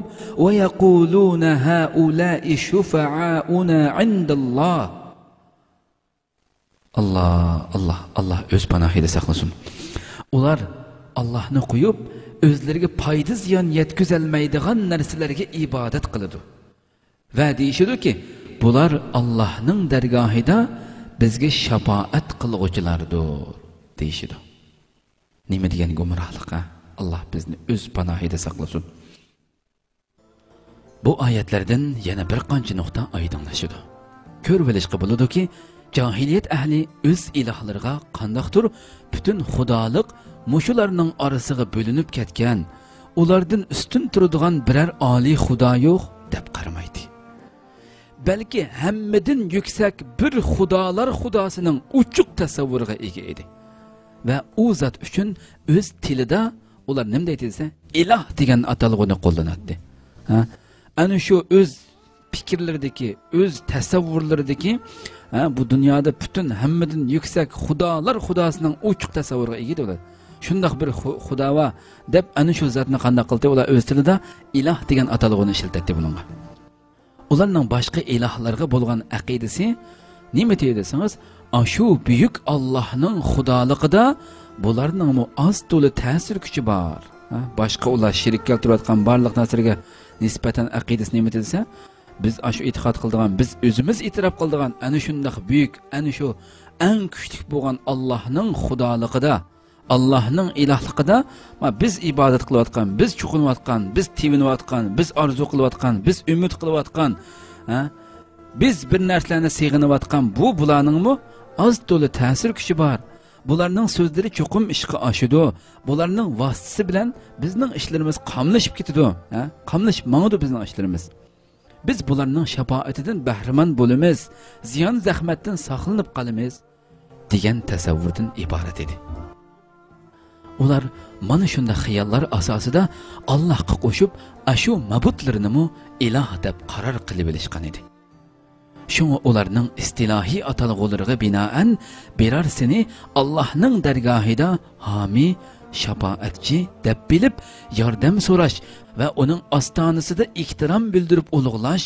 ويقولون هؤلاء شفعاؤنا عند الله. ئاللاھ، ئاللاھ، ئاللاھ ئۆز پاناھىدا ساقلىسۇن. ئۇلار ئاللاھنى قويۇپ، ئۆزلىرىگە پايدا-زىيان يەتكۈزەلمەيدىغان نەرسىلەرگە ئىبادەت قىلىدۇ. ۋە دېيىشىدۇكى، بۇلار ئاللاھنىڭ دەرگاھىدا بىزگە شاپائەت قىلغۇچىلاردۇر، دېيىشىدۇ. نېمە دېگەن گۇمراھلىق، ھە؟ ئاللاھ بىزنى ئۆز پاناھىدا ساقلىسۇن. بۇ ئايەتلەردىن يەنە بىر قانچە نۇقتا ئايدىڭلىشىدۇ. كۆرۈۋېلىشقا بولىدۇكى، جاھىلىيەت ئەھلى ئۆز ئىلاھلىرىغا قانداقتۇر پۈتۈن خۇدالىق مۇشۇلارنىڭ ئارىسىغا بۆلۈنۈپ كەتكەن، ئۇلاردىن ئۈستۈن تۇرىدىغان بىرەر ئالىي خۇدا يوق، دەپ قارىمايتتى. بەلكى ھەممىدىن يۈكسەك بىر خۇدالار خۇداسىنىڭ ئوچۇق تەسەۋۋۇرىغا ئىگە ئىدى. ۋە ئۇ زات ئۈچۈن ئۆز تىلىدا ئۇلار نېمە دەيتتى دېسە، ئىلاھ دېگەن ئاتالغۇنى قوللىناتتى. ھە؟ ئەنە شۇ ئۆز پىكىرلىرىدىكى، ئۆز تەسەۋۋۇرلىرىدىكى، ھە، بۇ دۇنيادا پۈتۈن ھەممىدىن يۈكسەك خۇدالار خۇداسىنىڭ ئوچۇق تەسەۋۋۇرىغا ئىگە ئىدى ئۇلار. شۇنداق بىر خۇ-، خۇدا بار دەپ، ئەنە شۇ زاتنى قانداق قىلدى؟ ئۇلار ئۆز تىلىدا ئىلاھ دېگەن ئاتالغۇنى ئىشلىتەتتى بۇنىڭغا. ئۇلارنىڭ باشقا ئىلاھلارغا بولغان ئەقىدىسى نېمىتى دېسىڭىز، ئاشۇ بۈيۈك ئاللاھنىڭ خۇدالىقىدا بۇلارنىڭمۇ ئاز تولا تەسىر كۈچى بار. ھە؟ باشقا ئۇلار شېرىك كەلتۈرۈۋاتقان بارلىق نەرسىلەرگە نىسبەتەن ئەقىدىسى نېمىتى دېسە، بىز ئاشۇ ئېتىقاد قىلىدىغان، بىز ئۆزىمىز ئېتىراپ قىلىدىغان ئەنە شۇنداق بۈيۈك، ئەنە شۇ ئەڭ كۈچلۈك بولغان ئاللاھنىڭ خۇدالىقىدا، ئاللاھنىڭ ئىلاھلىقىدا، ما، بىز ئىبادەت قىلىۋاتقان، بىز چوقۇنۇۋاتقان، بىز تېۋىنىۋاتقان، بىز ئارزۇ قىلىۋاتقان، بىز ئۈمىد قىلىۋاتقان، ھە؟ بىز بىر نەرسىلەرنى سېغىنىۋاتقان بۇ بۇلارنىڭمۇ ئاز تولا تەسىر كۈچى بار. بۇلارنىڭ سۆزلىرى چوقۇم ئىشقا ئاشىدۇ. بۇلارنىڭ ۋاسىتىسى بىلەن بىزنىڭ ئىشلىرىمىز قاملىشىپ كېتىدۇ، ھە؟ قاملىشىپ ماڭىدۇ بىزنىڭ ئىشلىرىمىز. بىز بۇلارنىڭ شاپائىتىدىن بەھرىمەن بولىمىز، زىيان-زەخمەتتىن ساقلىنىپ قالىمىز، دېگەن تەسەۋۋۇردىن ئىبارەت ئىدى. ئۇلار مانا شۇنداق خىياللار ئاساسىدا ئاللاھقا قوشۇپ، ئاشۇ مەبۇتلىرىنىمۇ ئىلاھ دەپ قارار قىلىۋېلىشقان ئىدى. شۇڭا ئۇلارنىڭ ئىستىلاھىي ئاتالغۇلىرىغا بىنائەن، بىرەرسىنى ئاللاھنىڭ دەرگاھىدا ھامىي، شاپائەتچى دەپ بىلىپ، ياردەم سوراش ۋە ئۇنىڭ ئاستانىسىدا ئېھتىرام بىلدۈرۈپ ئۇلۇغلاش،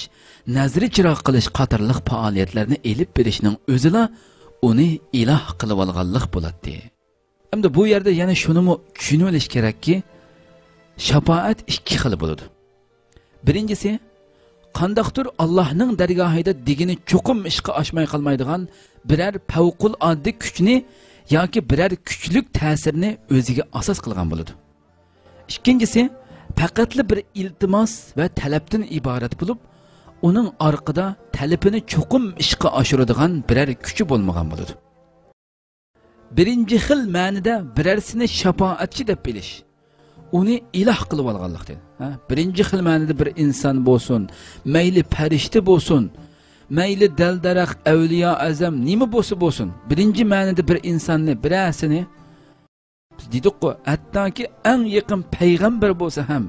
نەزرى چىراغ قىلىش قاتارلىق پائالىيەتلەرنى ئېلىپ بېرىشنىڭ ئۆزىلا ئۇنى ئىلاھ قىلىۋالغانلىق بولاتتى. ئەمدى بۇ يەردە يەنە شۇنىمۇ چۈشىنىۋېلىش كېرەككى، شاپائەت ئىككى خىل بولىدۇ. بىرىنچىسى، قانداقتۇر ئاللاھنىڭ دەرگاھىدا دېگىنى چوقۇم ئىشقا ئاشماي قالمايدىغان بىرەر پەۋقۇلئاددە كۈچنى ياكى بىرەر كۈچلۈك تەسىرنى ئۆزىگە ئاساس قىلغان بولىدۇ. ئىككىنچىسى، پەقەتلا بىر ئىلتىماس ۋە تەلەپتىن ئىبارەت بولۇپ، ئۇنىڭ ئارقىدا تەلىپىنى چوقۇم ئىشقا ئاشۇرىدىغان بىرەر كۈچى بولمىغان بولىدۇ. بىرىنچى خىل مەنىدە بىرەرسىنى شاپائەتچى دەپ بىلىش، ئۇنى ئىلاھ قىلىۋالغانلىقتىن. ھە؟ بىرىنچى خىل مەنىدە بىر ئىنسان بولسۇن، مەيلى پەرىشتە بولسۇن، مەيلى دەل-دەرەخ، ئەۋلىيا ئەزەم، نېمە بولسا بولسۇن، بىرىنچى مەنىدە بىر ئىنساننى، بىرەرسىنى، بىز دېدۇققۇ، ھەتتاكى ئەڭ يېقىن پەيغەمبەر بولسا ھەم،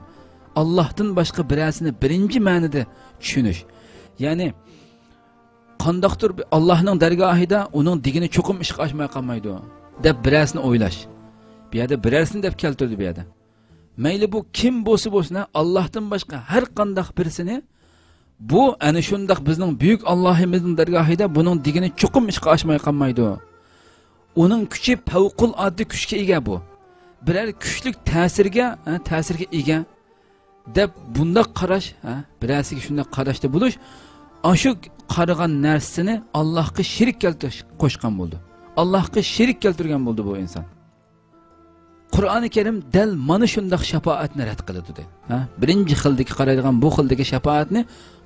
ئاللاھتىن باشقا بىرەرسىنى بىرىنچى مەنىدە چۈشىنىش. يەنى، قانداقتۇر بىر ئاللاھنىڭ دەرگاھىدا ئۇنىڭ دېگىنى چوقۇم ئىشقا ئاشماي قالمايدۇ، دەپ بىرەرسىنى ئويلاش. بۇ يەردە بىرەرسىنى دەپ كەلتۈردى بۇ يەردە. مەيلى بۇ كىم بولسا بولسۇن، ھە، ئاللاھتىن باشقا ھەر قانداق بىرسىنى، بۇ ئەنە شۇنداق بىزنىڭ بۈيۈك ئاللاھىمىزنىڭ دەرگاھىدا بۇنىڭ دېگىنى چوقۇم ئىشقا ئاشماي قالمايدۇ. ئۇنىڭ كۈچى پەۋقۇلئاددە كۈچكە ئىگە بۇ. بىرەر كۈچلۈك تەسىرگە، ھە، تەسىرگە ئىگە، دەپ بۇنداق قاراش، ھە، بىرەرسىگە شۇنداق قاراشتا بولۇش، ئاشۇ قارىغان نەرسىسىنى ئاللاھقا شېرىك كەلتۈرۈش، قوشقان بولىدۇ. ئاللاھقا شېرىك كەلتۈرگەن بولىدۇ بۇ ئىنسان. قۇرئانى كەرىم دەل مانا شۇنداق شاپائەتنى رەت قىلىدۇ دەيدۇ. ھە؟ بىرىنچى خىلدىكى قارايدىغان بۇ خىلدىكى شاپائەتنى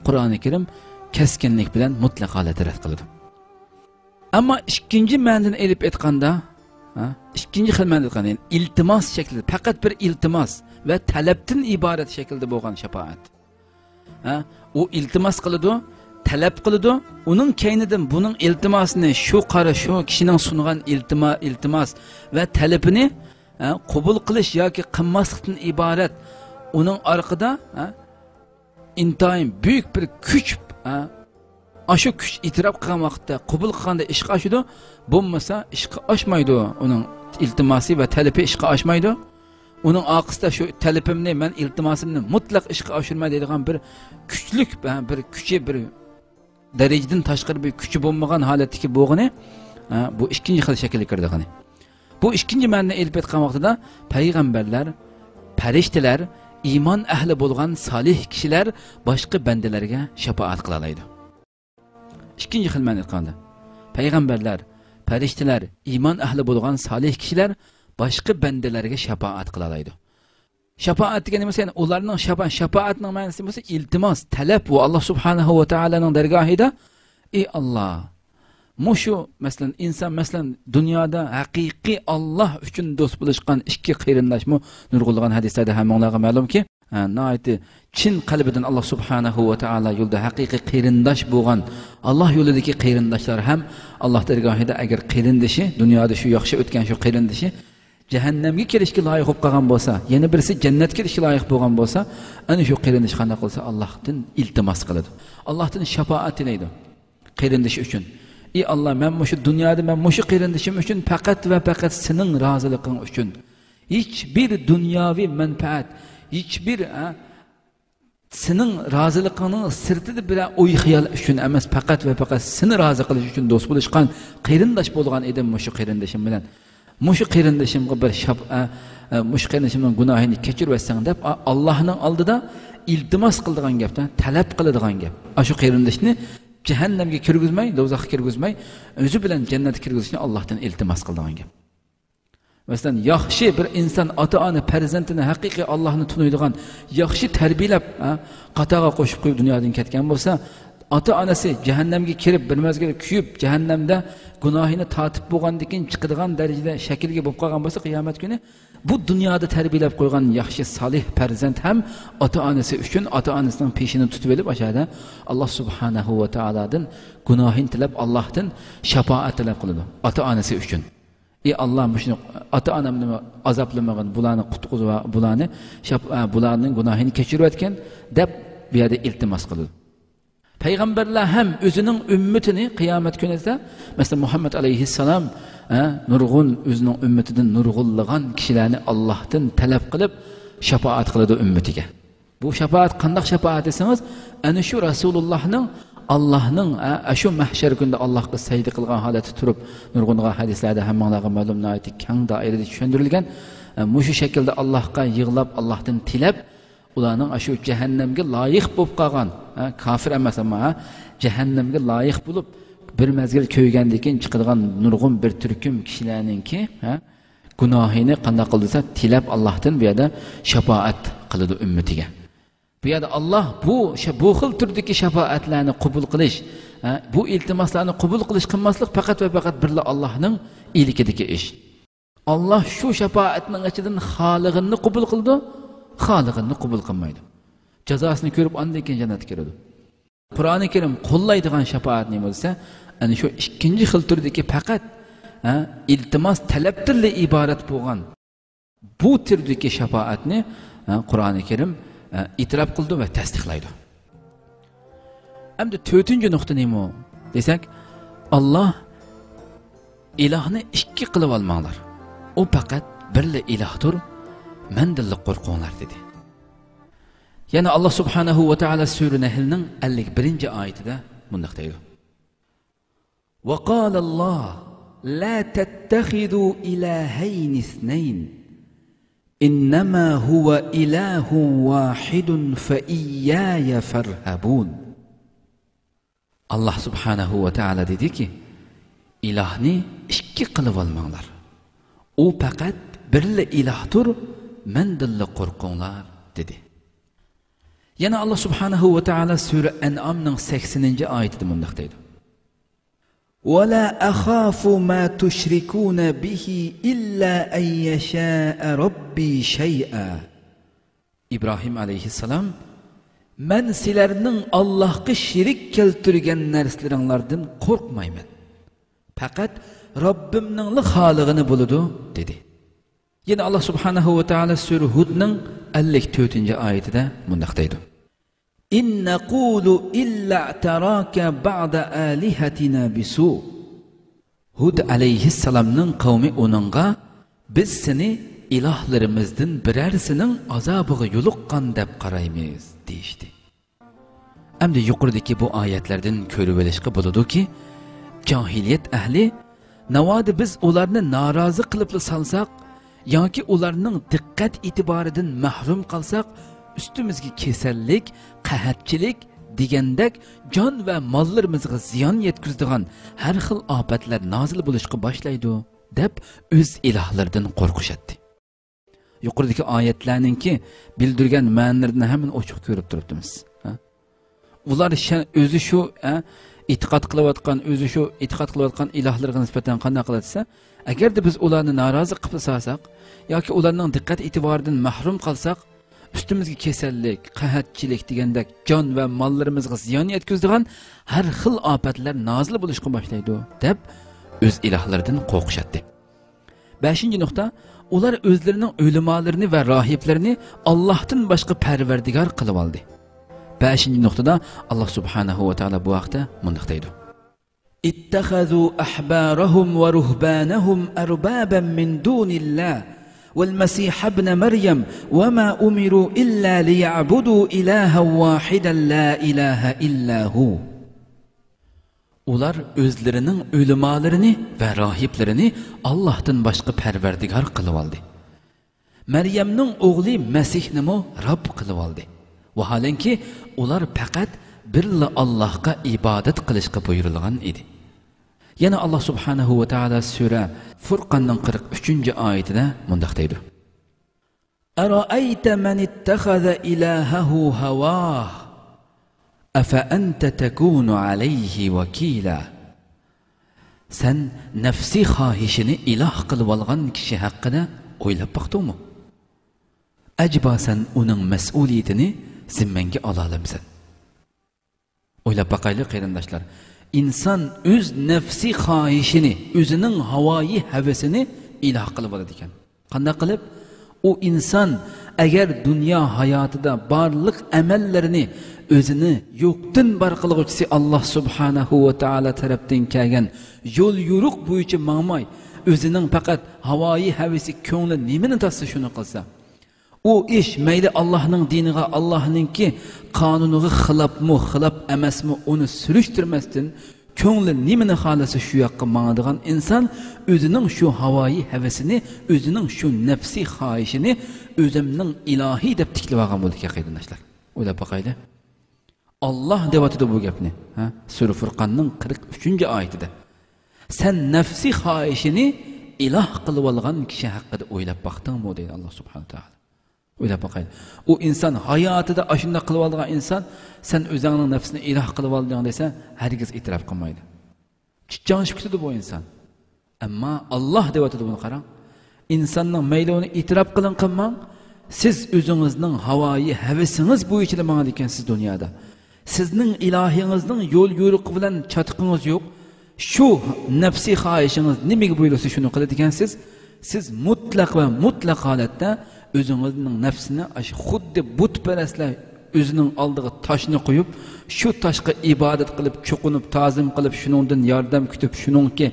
قۇرئانى كەرىم كەسكىنلىك بىلەن مۇتلەق ھالەتتە رەت قىلىدۇ. ئەمما ئىككىنچى مەنىدىن ئېلىپ ئېيتقاندا، ھە؟ ئىككىنچى خىل مەنىدە ئېيتقاندا، يەنى ئىلتىماس شەكلىدە، پەقەت بىر ئىلتىماس ۋە تەلەپتىن ئىبارەت شەكىلدە بولغان شاپائەت. ھە؟ ئۇ ئىلتىماس قىلىدۇ، تەلەپ قىلىدۇ. ئۇنىڭ كەينىدىن بۇنىڭ ئىلتىماسىنى، شۇ قارا، شۇ كىشىنىڭ سۇنغان ئىلتىما-، ئىلتىماس ۋە تەلىپىنى، ھە، قوبۇل قىلىش ياكى قىلماسلىقتىن ئىبارەت. ئۇنىڭ ئارقىدا، ھە، ئىنتايىن بۈيۈك بىر كۈچ، ھە، ئاشۇ كۈچ ئېتىراپ قىلغان ۋاقىتتا، قوبۇل قىلغاندا ئىشقا ئاشىدۇ، بولمىسا ئىشقا ئاشمايدۇ ئۇنىڭ ئىلتىماسى ۋە تەلىپى ئىشقا ئاشمايدۇ. ئۇنىڭ ئارقىسىدا شۇ تەلىپىمنى، مەن ئىلتىماسىمنى مۇتلەق ئىشقا ئاشۇرىمەن دەيدىغان بىر كۈچلۈك، ھە، بىر كۈچى، بىر دەرىجىدىن تاشقىرى بىر كۈچى بولمىغان ھالەتتىكى بولغىنى، ھە، بۇ ئىككىنچى خىل شەكىلگە كىرىدىغىنى. بۇ ئىككىنچى مەنىنى ئېلىپ ئېيتقان ۋاقتىدا پەيغەمبەرلەر، پەرىشتىلەر، ئىمان ئەھلى بولغان سالىھ كىشىلەر باشقا بەندىلەرگە شاپائەت قىلالايدۇ. ئىككىنچى خىل مەنىنى ئېيتقاندا، پەيغەمبەرلەر، پەرىشتىلەر، ئىمان ئەھلى بولغان سالىھ كىشىلەر باشقا بەندىلەرگە شاپائەت قىلالايدۇ. شاپائەت دېگىنى بولسا، يەنى ئۇلارنىڭ شاپا-، شاپائەتنىڭ مەنىسى بولسا ئىلتىماس، تەلەپ، ئۇ ئاللا سۇبھانەھۇ ۋە تائالانىڭ دەرگاھىدا، ئى ئاللا، مۇشۇ، مەسىلەن، ئىنسان، مەسىلەن، دۇنيادا ھەقىقىي ئاللا ئۈچۈن دوست بولۇشقان ئىككى قېرىنداشمۇ نۇرغۇنلىغان ھەدىسلەردە ھەممىڭلارغا مەلۇمكى، ھە، ناھايىتى چىن قەلبىدىن ئاللا سۇبھانەھۇ ۋە تائالا يولىدا ھەقىقىي قېرىنداش بولغان، ئاللا يولىدىكى قېرىنداشلار ھەم ئاللا دەرگاھىدا ئەگەر قېرىندىشى، دۇنيادا شۇ ياخشى ئۆتكەن شۇ قېرىندىشى جەھەننەمگە كىرىشكە لايىق بولۇپ قالغان بولسا، يەنە بىرسى جەننەتكە كىرىشكە لايىق بولغان بولسا، ئەنە شۇ قېرىندىش قانداق قىلسا، ئاللاھتىن ئىلتىماس قىلىدۇ. ئاللاھتىن شاپائەت تىلەيدۇ. قېرىندىشى ئۈچۈن. ئى ئاللا، مەن مۇشۇ دۇنيادا مەن مۇشۇ قېرىندىشىم ئۈچۈن پەقەت ۋە پەقەت سېنىڭ رازىلىقىڭ ئۈچۈن. ھېچبىر دۇنياۋى مەنپەئەت، ھېچبىر، ھە، سېنىڭ رازىلىقىڭنىڭ سىرتىدا بىرەر ئوي خىيال ئۈچۈن ئەمەس، پەقەت ۋە پەقەت سېنى رازى قىلىش ئۈچۈن دوست بولۇشقان قېرىنداش بولغان ئىدىم مۇشۇ قېرىندىشىم بىلەن. مۇشۇ قېرىندىشىمغا بىر شاپ-، ئە، ئە، مۇشۇ قېرىندىشىمنىڭ گۇناھىنى كەچۈرۈۋەتسەڭ دەپ، ئا-، ئاللاھنىڭ ئالدىدا ئىلتىماس قىلىدىغان گەپتە، تەلەپ قىلىدىغان گەپ. ئاشۇ قېرىندىشنى جەھەننەمگە كىرگۈزمەي، دوزاخقا كىرگۈزمەي، ئۆزى بىلەن جەننەتكە كىرگۈزۈشنى ئاللاھتىن ئىلتىماس قىلىدىغان گەپ. مەسىلەن، ياخشى بىر ئىنسان، ئاتا-ئانا پەرزەنتىنى ھەقىقىي ئاللاھنى تونۇيدىغان، ياخشى تەربىيەلەپ، ھە، قاتارغا قوشۇپ قويۇپ دۇنيادىن كەتكەن بولسا، ئاتا-ئانىسى جەھەننەمگە كىرىپ، بىر مەزگىل كۆيۈپ، جەھەننەمدە گۇناھىنى تارتىپ بولغاندىن كېيىن چىقىدىغان دەرىجىدە شەكىلگە بولۇپ قالغان بولسا، قىيامەت كۈنى بۇ دۇنيادا تەربىيەلەپ قويغان ياخشى سالىھ پەرزەنت ھەم ئاتا-ئانىسى ئۈچۈن، ئاتا-ئانىسىنىڭ پېشىنى تۇتۇۋېلىپ، ئاشۇ يەردە ئاللا سۇبھانەھۇ ۋە تائالادىن گۇناھىنى تىلەپ، ئاللاھتىن شاپائەت تەلەپ قىلىدۇ ئاتا-ئانىسى ئۈچۈن. ئى ئاللا، مۇشۇنى، ئاتا-ئانامنى ئازابلىمىغىن، بۇلارنى قۇتقۇزۇۋا-، بۇلارنى شاپ-، ئە، بۇلارنىڭ گۇناھىنى كەچۈرۈۋەتكىن، دەپ بۇ يەردە ئىلتىماس قىلىدۇ. پەيغەمبەرلەر ھەم ئۆزىنىڭ ئۈممىتىنى قىيامەت كۈنىدە، مەسىلەن، مۇھەممەد ئەلەيھىسسالام، ھە، نۇرغۇن ئۆزىنىڭ ئۈممىتىدىن نۇرغۇنلىغان كىشىلەرنى ئاللاھتىن تەلەپ قىلىپ شاپائەت قىلىدۇ ئۈممىتىگە. بۇ شاپائەت قانداق شاپائەت دېسىڭىز، ئەنە شۇ رەسۇلۇللاھنىڭ، ئاللاھنىڭ، ھە، ئاشۇ مەھشەر كۈنىدە ئاللاھقا سەجدە قىلغان ھالەتتە تۇرۇپ، نۇرغۇنلىغان ھەدىسلەردە ھەممىڭلارغا مەلۇم، ناھايىتى كەڭ دائىرىدە چۈشەندۈرۈلگەن، ھە، مۇشۇ شەكىلدە ئاللاھقا يىغلاپ، ئاللاھتىن تىلەپ، ئۇلارنىڭ ئاشۇ جەھەننەمگە لايىق بولۇپ قالغان، ھە، كافىر ئەمەس ئەمما، ھە، جەھەننەمگە لايىق بولۇپ، بىر مەزگىل كۆيگەندىن كېيىن چىقىدىغان نۇرغۇن بىر تۈركۈم كىشىلەرنىڭكى، ھە، گۇناھىنى قانداق قىلدى دېسە، تىلەپ ئاللاھتىن بۇ يەردە شاپائەت قىلىدۇ ئۈممىتىگە. بۇ يەردە ئاللاھ بۇ شا-، بۇ خىل تۈردىكى شاپائەتلەرنى قوبۇل قىلىش، ھە، بۇ ئىلتىماسلارنى قوبۇل قىلىش قىلماسلىق پەقەت ۋە پەقەت بىرلا ئاللاھنىڭ ئىلكىدىكى ئىش. ئاللاھ شۇ شاپائەتنىڭ ئىچىدىن خالىغىنىنى قوبۇل قىلىدۇ، خالىغىنىنى قوبۇل قىلمايدۇ. جازاسىنى كۆرۈپ، ئاندىن كېيىن جەننەتكە كىرىدۇ. قۇرئانى كەرىم قوللايدىغان شاپائەت نېمە دېسە، ئەنە شۇ ئىككىنچى خىل تۈردىكى پەقەت، ھە، ئىلتىماس، تەلەپتىنلا ئىبارەت بولغان بۇ تۈردىكى شاپائەتنى، ھە، قۇرئانى كەرىم، ھە، ئېتىراپ قىلىدۇ ۋە تەستىقلايدۇ. ئەمدى تۆتىنچى نۇقتا نېمە؟ دېسەك، ئاللا ئىلاھنى ئىككى قىلىۋالماڭلار. ئۇ پەقەت بىرلا ئىلاھتۇر، مەندىنلا قورقۇڭلار، دېدى. يەنە ئاللا سۇبھانەھۇ ۋە تائالا سۈرە نەھلنىڭ ئەللىك بىرىنچى ئايىتىدە مۇنداق دەيدۇ. وقال الله لا تتخذوا إلهين اثنين إنما هو إله واحد فإياي فارهبون. ئاللا سۇبھانەھۇ ۋە تائالا دېدىكى، ئىلاھنى ئىككى قىلىۋالماڭلار. ئۇ پەقەت بىرلا ئىلاھتۇر، مەندىنلا قورقۇڭلار، دېدى. يەنە ئاللا سۇبھانەھۇ ۋە تائالا سۈرە ئەنئامنىڭ سەكسىنىنچى ئايىتىدە مۇنداق دەيدۇ. ولا أخاف ما تشركون به إلا أن يشاء ربي شيئا. ئىبراھىم ئەلەيھىسسالام، مەن سىلەرنىڭ ئاللاھقا شېرىك كەلتۈرگەن نەرسىلىرىڭلاردىن قورقمايمەن. پەقەت رەببىمنىڭلا خالىغىنى بولىدۇ، دېدى. يەنە ئاللا سۇبھانەھۇ ۋە تائالا سۈرە ھۇدنىڭ ئەللىك تۆتىنچى ئايىتىدە مۇنداق دەيدۇ. إن نقول إلا اعتراك بعض آلهتنا بسوء. ھۇد ئەلەيھىسسالامنىڭ قەۋمى ئۇنىڭغا، بىز سېنى ئىلاھلىرىمىزدىن بىرەرسىنىڭ ئازابىغا يولۇققان دەپ قارايمىز، دېيىشتى. ئەمدى يۇقىرىدىكى بۇ ئايەتلەردىن كۆرۈۋېلىشقا بولىدۇكى، جاھىلىيەت ئەھلى، ناۋادا بىز ئۇلارنى نارازى قىلىپلا سالساق ياكى ئۇلارنىڭ دىققەت ئېتىبارىدىن مەھرۇم قالساق، ئۈستىمىزگە كېسەللىك، قەھەتچىلىك دېگەندەك جان ۋە ماللىرىمىزغا زىيان يەتكۈزىدىغان ھەر خىل ئاپەتلەر نازىل بولۇشقا باشلايدۇ، دەپ ئۆز ئىلاھلىرىدىن قورقۇشاتتى. يۇقىرىدىكى ئايەتلەرنىڭكى بىلدۈرگەن مەنىلىرىدىن ھەممىنى ئوچۇق كۆرۈپ تۇرۇپتىمىز. ھە؟ ئۇلار شە-، ئۆزى شۇ، ھە، ئېتىقاد قىلىۋاتقان، ئۆزى شۇ ئېتىقاد قىلىۋاتقان ئىلاھلىرىغا نىسبەتەن قانداق قىلىدۇ دېسە، ئەگەردە بىز ئۇلارنى نارازى قىلىپ سالساق ياكى ئۇلارنىڭ دىققەت ئېتىبارىدىن مەھرۇم قالساق، ئۈستىمىزگە كېسەللىك، قەھەتچىلىك دېگەندەك جان ۋە ماللىرىمىزغا زىيان يەتكۈزىدىغان ھەر خىل ئاپەتلەر نازىل بولۇشقا باشلايدۇ، دەپ ئۆز ئىلاھلىرىدىن قورقۇشاتتى. بەشىنچى نۇقتا، ئۇلار ئۆزلىرىنىڭ ئۆلىمالىرىنى ۋە راھىبلىرىنى ئاللاھتىن باشقا پەرۋەردىگار قىلىۋالدى. بەشىنچى نۇقتىدا ئاللا سۇبھانەھۇ ۋە تائالا بۇ ھەقتە مۇنداق دەيدۇ. اتخذوا أحبارهم ورهبانهم أربابا من دون الله والمسيح ابن مريم وما أمروا إلا ليعبدوا إلها واحدا لا إله إلا هو. ئۇلار ئۆزلىرىنىڭ ئۆلىمالىرىنى ۋە راھىبلىرىنى ئاللاھتىن باشقا پەرۋەردىگار قىلىۋالدى. مەريەمنىڭ ئوغلى مەسىھنىمۇ رەب قىلىۋالدى. ۋاھالەنكى، ئۇلار پەقەت بىرلا ئاللاھقا ئىبادەت قىلىشقا بۇيرۇلغان ئىدى. يەنە ئاللا سۇبھانەھۇ ۋە تائالا سۈرە فۇرقاننىڭ قىرىق ئۈچىنچى ئايىتىدە مۇنداق دەيدۇ. أرأيت من اتخذ إلهه هواه أفأنت تكون عليه وكيلا. سەن نەپسىي خاھىشىنى ئىلاھ قىلىۋالغان كىشى ھەققىدە ئويلاپ باقتىڭمۇ؟ ئەجەبا سەن ئۇنىڭ مەسئۇلىيىتىنى زىممەڭگە ئالالامسەن؟ ئويلاپ باقايلى، قېرىنداشلار. ئىنسان ئۆز نەپسىي خاھىشىنى، ئۆزىنىڭ ھاۋايى ھەۋىسىنى ئىلاھ قىلىۋالىدىكەن. قانداق قىلىپ؟ ئۇ ئىنسان ئەگەر دۇنيا ھاياتىدا بارلىق ئەمەللىرىنى ئۆزىنى يوقتىن بار قىلغۇچىسى ئاللا سۇبھانەھۇ ۋە تائالا تەرەپتىن كەلگەن يول يورۇق بويىچە ماڭماي، ئۆزىنىڭ پەقەت ھاۋايى ھەۋىسى، كۆڭلى نېمىنى تارتسا شۇنى قىلسا، ئۇ ئىش مەيلى ئاللاھنىڭ دىنىغا، ئاللاھنىڭكى قانۇنىغا خىلاپمۇ، خىلاپ ئەمەسمۇ، ئۇنى سۈرۈشتۈرمەستىن، كۆڭلى نېمىنى خالىسا شۇ ياققا ماڭىدىغان ئىنسان ئۆزىنىڭ شۇ ھاۋايى ھەۋىسىنى، ئۆزىنىڭ شۇ نەپسىي خاھىشىنى ئۆزۈمنىڭ ئىلاھى دەپ تىكلىۋالغان بولىدىكەن، قېرىنداشلار. ئويلاپ باقايلى. ئاللا دەۋاتىدۇ بۇ گەپنى. ھە؟ سۈرە فۇرقاننىڭ قىرىق ئۈچىنچى ئايىتىدە. سەن نەپسىي خاھىشىنى ئىلاھ قىلىۋالغان كىشى ھەققىدە ئويلاپ باقتىڭمۇ؟ دەيدۇ ئاللا سۇبھانەھۇ ۋە تائالا. ئويلاپ باقايلى. ئۇ ئىنسان ھاياتىدا ئاشۇنداق قىلىۋالىدىغان ئىنسان، سەن ئۆزۈڭنىڭ نەپسىنى ئىلاھ قىلىۋالدىڭ دېسە، ھەرگىز ئېتىراپ قىلمايدۇ. چىچاڭشىپ كېتىدۇ بۇ ئىنسان. ئەمما ئاللا دەۋاتىدۇ بۇنى، قاراڭ. ئىنساننىڭ مەيلى ئۇنى ئېتىراپ قىلىڭ، قىلماڭ، سىز ئۆزىڭىزنىڭ ھاۋايى ھەۋىسىڭىز بويىچىلا ماڭىدىكەنسىز دۇنيادا. سىزنىڭ ئىلاھىڭىزنىڭ يول يورۇقى بىلەن چاتىقىڭىز يوق. شۇ نەپسىي خاھىشىڭىز نېمىگە بۇيرۇسا شۇنى قىلىدىكەنسىز. سىز مۇتلەق ۋە مۇتلەق ھالەتتە ئۆزىڭىزنىڭ نەپسىنى ئاشۇ خۇددى بۇتپەرەسلەر ئۆزىنىڭ ئالدىغا تاشنى قويۇپ، شۇ تاشقا ئىبادەت قىلىپ، چوقۇنۇپ، تازىم قىلىپ، شۇنىڭدىن ياردەم كۈتۈپ، شۇنىڭكى،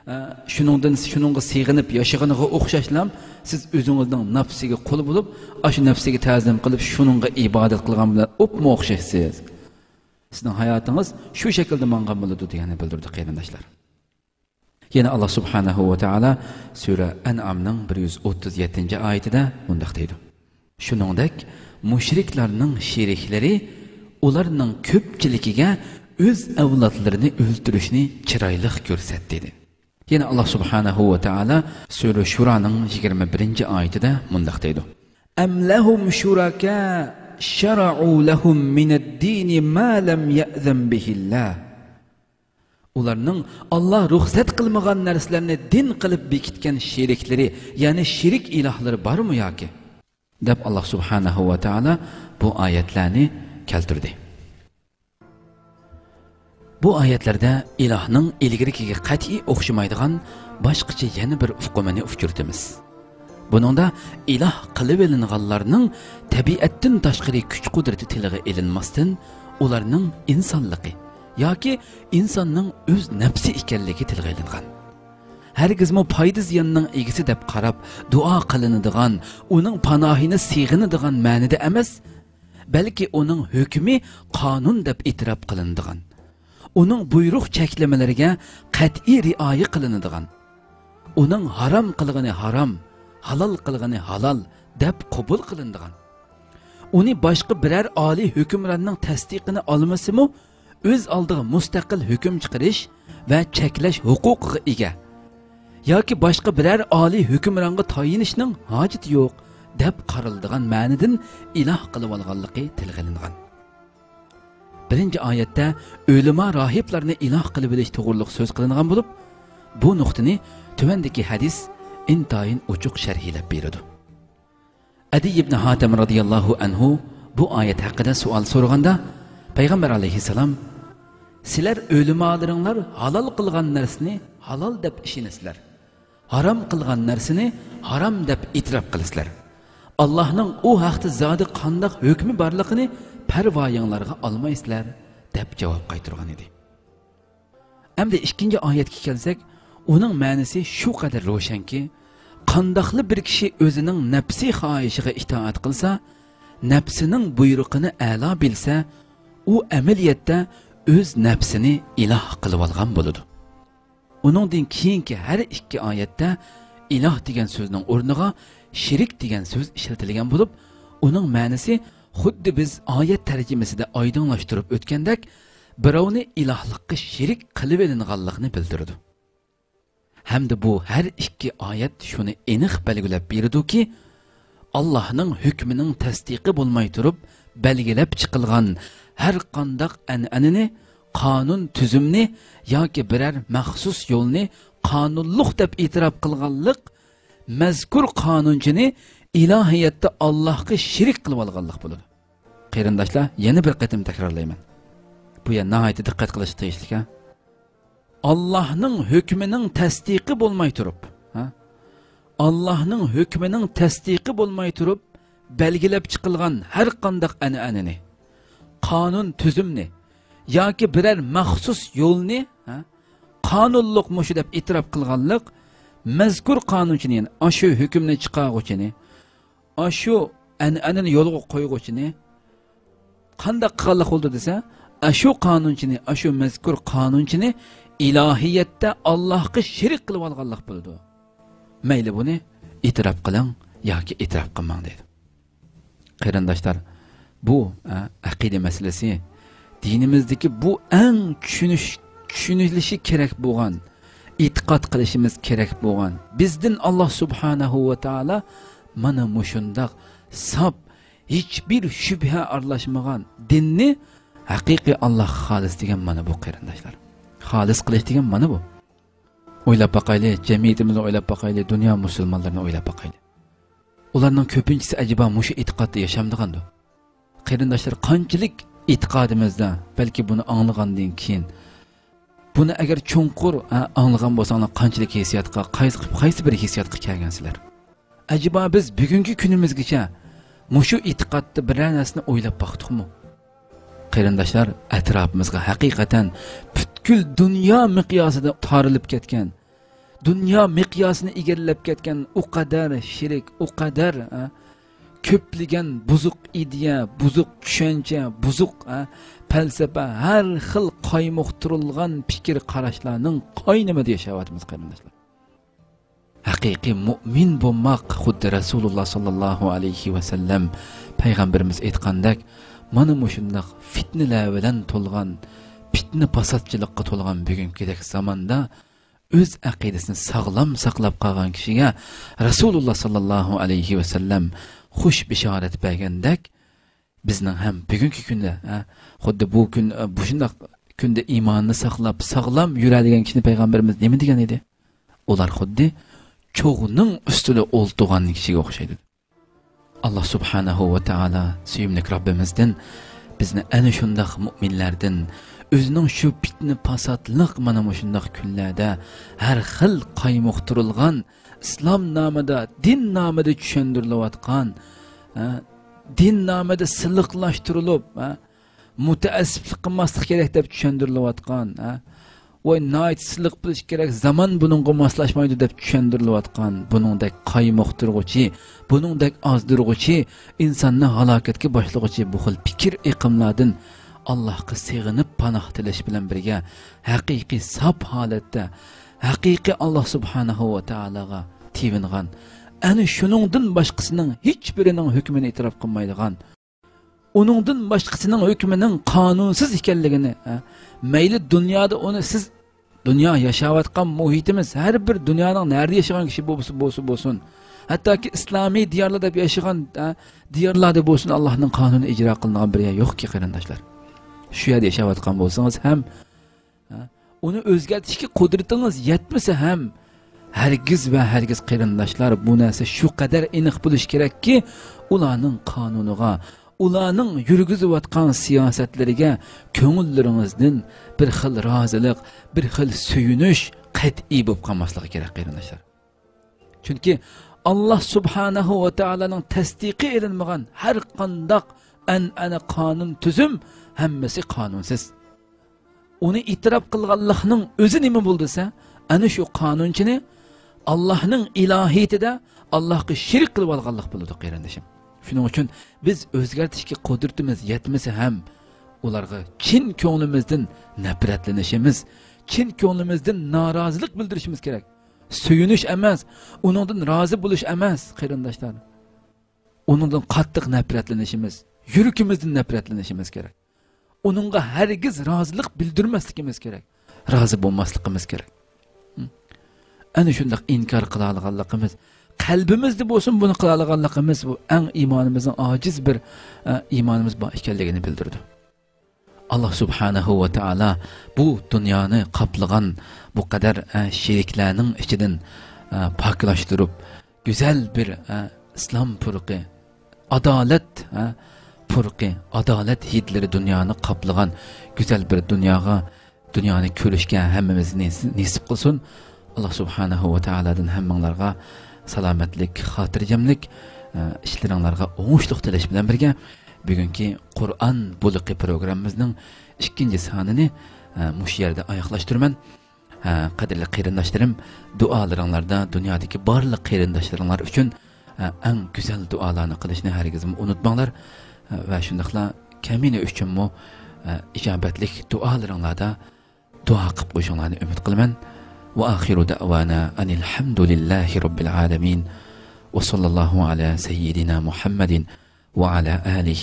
ئە، شۇنىڭدىن، شۇنىڭغا سىغىنىپ ياشىغىنىغا ئوخشاشلا، سىز ئۆزىڭىزنىڭ نەپسىگە قۇل بولۇپ، ئاشۇ نەپسىگە تازىم قىلىپ، شۇنىڭغا ئىبادەت قىلغان بىلەن ئوپمۇ ئوخشايسىز. سىزنىڭ ھاياتىڭىز شۇ شەكىلدە ماڭغان بولىدۇ دېگەننى بىلدۈردى، قېرىنداشلار. يەنە ئاللا سۇبھانەھۇ ۋە تائالا سۈرە ئەنئامنىڭ بىر يۈز ئوتتۇز يەتتىنچى ئايىتىدە مۇنداق دەيدۇ: شۇنىڭدەك مۇشرىكلارنىڭ شېرىكلىرى ئۇلارنىڭ كۆپچىلىكىگە ئۆز ئەۋلادلىرىنى ئۆلتۈرۈشنى چىرايلىق كۆرسەتتى، دېدى. يەنە ئاللا سۇبھانەھۇ ۋە تائالا سۈرە شۇرانىڭ يىگىرمە بىرىنچى ئايىتىدە مۇنداق دەيدۇ: أم لهم شركاء شرعوا لهم من الدين ما لم يأذن به الله. ئۇلارنىڭ ئاللا رۇخسەت قىلمىغان نەرسىلەرنى دىن قىلىپ بېكىتكەن شېرىكلىرى، يەنى شېرىك ئىلاھلىرى بارمۇ ياكى؟ دەپ ئاللا سۇبھانەھۇ ۋە تائالا بۇ ئايەتلەرنى كەلتۈردى. بۇ ئايەتلەردە ئىلاھنىڭ ئىلگىرىكىگە قەتئىي ئوخشىمايدىغان باشقىچە يەنە بىر ئۇقۇمىنى ئۇچرىتىمىز. بۇنىڭدا ئىلاھ قىلىۋېلىنغانلارنىڭ تەبىئەتتىن تاشقىرى كۈچ-قۇدرىتى تىلغا ئېلىنماستىن، ئۇلارنىڭ ئىنسانلىقى ياكى ئىنساننىڭ ئۆز نەپسى ئىكەنلىكى تىلغا ئېلىنغان. ھەرگىزمۇ پايدا-زىياننىڭ ئىگىسى دەپ قاراپ دۇئا قىلىنىدىغان، ئۇنىڭ پاناھىنى سېغىنىدىغان مەنىدە ئەمەس، بەلكى ئۇنىڭ ھۆكمى قانۇن دەپ ئېتىراپ قىلىنىدىغان، ئۇنىڭ بۇيرۇق چەكلىمىلىرىگە قەتئىي رىئايە قىلىنىدىغان، ئۇنىڭ ھارام قىلغىنى ھارام، ھالال قىلغىنى ھالال دەپ قوبۇل قىلىنىدىغان، ئۇنى باشقا بىرەر ئالىي ھۆكۈمراننىڭ تەستىقىنى ئالمىسىمۇ، ئۆز ئالدىغا مۇستەقىل ھۆكۈم چىقىرىش ۋە چەكلەش ھوقۇقىغا ئىگە ياكى باشقا بىرەر ئالىي ھۆكۈمرانغا تايىنىشنىڭ ھاجىتى يوق، دەپ قارىلىدىغان مەنىدىن ئىلاھ قىلىۋالغانلىقى تىلغا ئېلىنغان. بىرىنچى ئايەتتە ئۆلىما راھىبلارنى ئىلاھ قىلىۋېلىش توغرۇلۇق سۆز قىلىنغان بولۇپ، بۇ نۇقتىنى تۆۋەندىكى ھەدىس ئىنتايىن ئوچۇق شەرھلەپ بېرىدۇ. ئەدىي ئىبنى ھاتەم رازىياللاھۇ ئەنھۇ بۇ ئايەت ھەققىدە سوئال سورىغاندا، پەيغەمبەر ئەلەيھىسسالام، سىلەر ئۆلىمالىرىڭلار ھالال قىلغان نەرسىنى ھالال دەپ ئىشىنىسىلەر، ھارام قىلغان نەرسىنى ھارام دەپ ئېتىراپ قىلىسىلەر. ئاللاھنىڭ ئۇ ھەقتە زادى قانداق ھۆكمى بارلىقىنى پەرۋايىڭلارغا ئالمايسىلەر، دەپ جاۋاب قايتۇرغان ئىدى. ئەمدى ئىككىنچى ئايەتكە كەلسەك، ئۇنىڭ مەنىسى شۇ قەدەر روشەنكى، قانداقلا بىر كىشى ئۆزىنىڭ نەپسىي خاھىشىغا ئىتائەت قىلسا، نەپسىنىڭ بۇيرۇقىنى ئەلا بىلسە، ئۇ ئەمەلىيەتتە ئۆز نەپسىنى ئىلاھ قىلىۋالغان بولىدۇ. ئۇنىڭدىن كېيىنكى ھەر ئىككى ئايەتتە ئىلاھ دېگەن سۆزنىڭ ئورنىغا شېرىك دېگەن سۆز ئىشلىتىلگەن بولۇپ، ئۇنىڭ مەنىسى خۇددى بىز ئايەت تەرجىمىسىدە ئايدىڭلاشتۇرۇپ ئۆتكەندەك، بىراۋنى ئىلاھلىققا شېرىك قىلىۋېلىنغانلىقنى بىلدۈرىدۇ. ھەمدە بۇ ھەر ئىككى ئايەت شۇنى ئېنىق بەلگىلەپ بېرىدۇكى، ئاللاھنىڭ ھۆكمىنىڭ تەستىقى بولماي تۇرۇپ بەلگىلەپ چىقىلغان ھەر قانداق ئەنئەنىنى، قانۇن تۈزۈمنى ياكى بىرەر مەخسۇس يولنى قانۇنلۇق دەپ ئېتىراپ قىلغانلىق مەزكۇر قانۇنچىنى ئىلاھىيەتتە ئاللاھقا شېرىك قىلىۋالغانلىق بولىدۇ. قېرىنداشلار، يەنە بىر قېتىم تەكرارلايمەن. بۇ يەر ناھايىتى دىققەت قىلىشقا تېگىشلىك، ھە؟ ئاللاھنىڭ ھۆكمىنىڭ تەستىقى بولماي تۇرۇپ، ھە؟ ئاللاھنىڭ ھۆكمىنىڭ تەستىقى بولماي تۇرۇپ بەلگىلەپ چىقىلغان ھەر قانداق ئەنئەنىنى، قانۇن تۈزۈمنى ياكى بىرەر مەخسۇس يولنى، ھە؟ قانۇنلۇق مۇشۇ دەپ ئېتىراپ قىلغانلىق مەزكۇر قانۇنچىنى، يەنى ئاشۇ ھۆكۈمنى چىقارغۇچىنى، ئاشۇ ئەنئەنىنى يولغا قويغۇچىنى قانداق قىلغانلىق بولىدۇ دېسە، ئاشۇ قانۇنچىنى، ئاشۇ مەزكۇر قانۇنچىنى ئىلاھىيەتتە ئاللاھقا شېرىك قىلىۋالغانلىق بولىدۇ. مەيلى بۇنى ئېتىراپ قىلىڭ ياكى ئېتىراپ قىلماڭ دەيدۇ. قېرىنداشلار، بۇ، ئە، ئەقىدە مەسىلىسى. دىنىمىزدىكى بۇ ئەڭ چۈشىنىش، چۈشىنىلىشى كېرەك بولغان، ئېتىقاد قىلىشىمىز كېرەك بولغان، بىزدىن ئاللا سۇبھانەھۇ ۋە تائالا مانا مۇشۇنداق ساپ، ھېچبىر شۈبھە ئارىلاشمىغان دىننى ھەقىقىي ئاللاھقا خالىس دېگەن مانا بۇ، قېرىنداشلار. خالىس قىلىش دېگەن مانا بۇ. ئويلاپ باقايلى، جەمئىيىتىمىزنى ئويلاپ باقايلى، دۇنيا مۇسۇلمانلىرىنى ئويلاپ باقايلى. ئۇلارنىڭ كۆپىنچىسى ئەجەبا مۇشۇ ئېتىقادتا ياشامدىغاندۇ؟ قېرىنداشلار، قانچىلىك ئېتىقادىمىزدا، بەلكى بۇنى ئاڭلىغاندىن كېيىن، بۇنى ئەگەر چوڭقۇر، ھە، ئاڭلىغان بولساڭلار، قانچىلىك ھېسسىياتقا، قايسى، قايسى بىر ھېسسىياتقا كەلگەنسىلەر؟ ئەجەبا بىز بۈگۈنكى كۈنىمىزگىچە مۇشۇ ئېتىقادتا بىرەر نەرسىنى ئويلاپ باقتۇقمۇ؟ قېرىنداشلار، ئەتراپىمىزغا ھەقىقەتەن پۈتكۈل دۇنيا مىقياسىدا تارىلىپ كەتكەن، دۇنيا مىقياسىنى ئىگىلەپ كەتكەن ئۇ قەدەر شېرىك، ئۇ قەدەر، ھە، كۆپلىگەن بۇزۇق ئىدىيە، بۇزۇق چۈشەنچە، بۇزۇق، ھە، پەلسەپە، ھەر خىل قايمۇقتۇرۇلغان پىكىر قاراشلارنىڭ قاينىمىدا ياشاۋاتىمىز، قېرىنداشلار. ھەقىقىي مۇئمىن بولماق خۇددى رەسۇلۇللا ساللاللاھۇ ئەلەيھى ۋەسەللەم پەيغەمبىرىمىز ئېيتقاندەك، مانا مۇشۇنداق پىتنىلەر بىلەن تولغان، پىتنە پاساتچىلىققا تولغان بۈگۈنكىدەك زاماندا ئۆز ئەقىدىسىنى ساغلام ساقلاپ قالغان كىشىگە رەسۇلۇللا ساللاللاھۇ ئەلەيھى ۋەسەللەم خۇش بېشارەت بەرگەندەك، بىزنىڭ ھەم بۈگۈنكى كۈندە، ھە، خۇددى بۇ كۈن، بۇ شۇنداق كۈندە ئىمانىنى ساقلاپ، ساغلام يۈرەلىگەن كىشىنى پەيغەمبىرىمىز نېمە دېگەن ئىدى؟ ئۇلار خۇددى چوغنىڭ ئۈستىدە ئولتۇرغان كىشىگە ئوخشايدۇ. ئاللا سۇبھانەھۇ ۋە تائالا سۆيۈملۈك رەببىمىزدىن بىزنى ئەنە شۇنداق مۇئمىنلەردىن، ئۆزىنىڭ شۇ پىتنە پاساتلىق مانا مۇشۇنداق كۈنلەردە ھەر خىل قايمۇقتۇرۇلغان ئىسلام نامىدا، دىن نامىدا چۈشەندۈرۈلۈۋاتقان، ھە، دىن نامىدا سىلىقلاشتۇرۇلۇپ، ھە، مۇتەئەسسىپلىك قىلماسلىق كېرەك دەپ چۈشەندۈرۈلۈۋاتقان، ھە، ۋاي ناھايىتى سىلىق بولۇش كېرەك، زامان بۇنىڭغا ماسلاشمايدۇ دەپ چۈشەندۈرۈلۈۋاتقان، بۇنىڭدەك قايمۇقتۇرغۇچى، بۇنىڭدەك ئازدۇرغۇچى، ئىنساننى ھالاكەتكە باشلىغۇچى بۇ خىل پىكىر ئېقىملاردىن ئاللاھقا سېغىنىپ پاناھ تىلەش بىلەن بىرگە، ھەقىقىي ساپ ھالەتتە، ھەقىقىي ئاللاھ سۇبھانەھۇ ۋە تائالاغا تېۋىنغان، ئەنە شۇنىڭدىن باشقىسىنىڭ ھېچبىرىنىڭ ھۆكمىنى ئېتىراپ قىلمايدىغان، ئۇنىڭدىن باشقىسىنىڭ ھۆكمىنىڭ قانۇنسىز ئىكەنلىكىنى، ھە، مەيلى دۇنيادا ئۇنى سىز، دۇنيا ياشاۋاتقان مۇھىتىمىز، ھەر بىر دۇنيانىڭ نەدە ياشىغان كىشى بولسا، بولسا بولسۇن، ھەتتاكى ئىسلامىي دىيارلار دەپ ياشىغان، ھە، دىيارلاردا بولسۇن، ئاللاھنىڭ قانۇنى ئىجرا قىلىنغان بىر يەر يوقكى، قېرىنداشلار. شۇ يەردە ياشاۋاتقان بولسىڭىز ھەم، ھە، ئۇنى ئۆزگەرتىشكە قۇدرىتىڭىز يەتمىسە ھەم، ھەرگىز ۋە ھەرگىز، قېرىنداشلار، بۇ نەرسە شۇ قەدەر ئېنىق بولۇشى كېرەككى، ئۇلارنىڭ قانۇنىغا، ئۇلارنىڭ يۈرگۈزۈۋاتقان سىياسەتلىرىگە كۆڭۈللىرىڭىزدىن بىر خىل رازىلىق، بىر خىل سۆيۈنۈش قەتئىي بولۇپ قالماسلىقى كېرەك، قېرىنداشلار. چۈنكى ئاللاھ سۇبھانەھۇ ۋە تائالانىڭ تەستىقى ئېلىنمىغان ھەر قانداق ئەنئەنە، قانۇن، تۈزۈم، ھەممىسى قانۇنسىز. ئۇنى ئېتىراپ قىلغانلىقنىڭ ئۆزى نېمە بولدى دېسە، ئەنە شۇ قانۇنچىنى ئاللاھنىڭ ئىلاھىيىتىدە ئاللاھقا شېرىك قىلىپ ئالغانلىق بولىدۇ، قېرىندىشىم. شۇنىڭ ئۈچۈن بىز ئۆزگەرتىشكە قۇدرىتىمىز يەتمىسە ھەم، ئۇلارغا چىن كۆڭلىمىزدىن نەپرەتلىنىشىمىز، چىن كۆڭلىمىزدىن نارازىلىق بىلدۈرۈشىمىز كېرەك. سۆيۈنۈش ئەمەس، ئۇنىڭدىن رازى بولۇش ئەمەس، قېرىنداشلار. ئۇنىڭدىن قاتتىق نەپرەتلىنىشىمىز، يۈرىكىمىزدىن نەپرەتلىنىشىمىز كېرەك. ئۇنىڭغا ھەرگىز رازىلىق بىلدۈرمەسلىكىمىز كېرەك. رازى بولماسلىقىمىز كېرەك. ھم. ئەنە شۇنداق ئىنكار قىلالىغانلىقىمىز، قەلبىمىزدە بولسۇن بۇنى قىلالىغانلىقىمىز، بۇ ئەڭ ئىمانىمىزنىڭ ئاجىز بىر، ئە، ئىمانىمىز بار ئىكەنلىكىنى بىلدۈرىدۇ. ئاللاھ سۇبھانەھۇ ۋە تائالا بۇ دۇنيانى قاپلىغان بۇ قەدەر، ئە، شېرىكلەرنىڭ ئىچىدىن، ئە، پاكلاشتۇرۇپ، گۈزەل بىر، ئە، ئىسلام پۇرىقى، ئادالەت، ئە، پۇرىقى، ئادالەت ھىدلىرى دۇنيانى قاپلىغان گۈزەل بىر دۇنياغا، دۇنيانى كۆرۈشكە ھەممىمىزنى نېسىپ قىلسۇن. ئاللاھ سۇبھانەھۇ ۋە تائالادىن ھەممىڭلارغا سالامەتلىك، خاتىرجەملىك، ئە، ئىشلىرىڭلارغا ئوڭۇشلۇق تىلەش بىلەن بىرگە، بۈگۈنكى قۇرئان بۇلىقى پروگراممىمىزنىڭ ئىككىنچى سانىنى، ئە، مۇشۇ يەردە ئاياغلاشتۇرىمەن. ئە، قەدىرلىك قېرىنداشلىرىم، دۇئالىرىڭلاردا دۇنيادىكى بارلىق قېرىنداشلىرىڭلار ئۈچۈن، ئە، ئەڭ گۈزەل دۇئالارنى قىلىشنى ھەرگىزمۇ ئۇنتۇماڭلار. ئە، ۋە شۇنداقلا كەمىنە ئۈچۈنمۇ، ئە، ئىجابەتلىك دۇئالىرىڭلاردا دۇئا قىلىپ قويۇشۇڭلارنى ئۈمىد قىلىمەن. وآخر دعوانا أن الحمد لله رب العالمين. وصلى الله على سيدنا محمد وعلى آله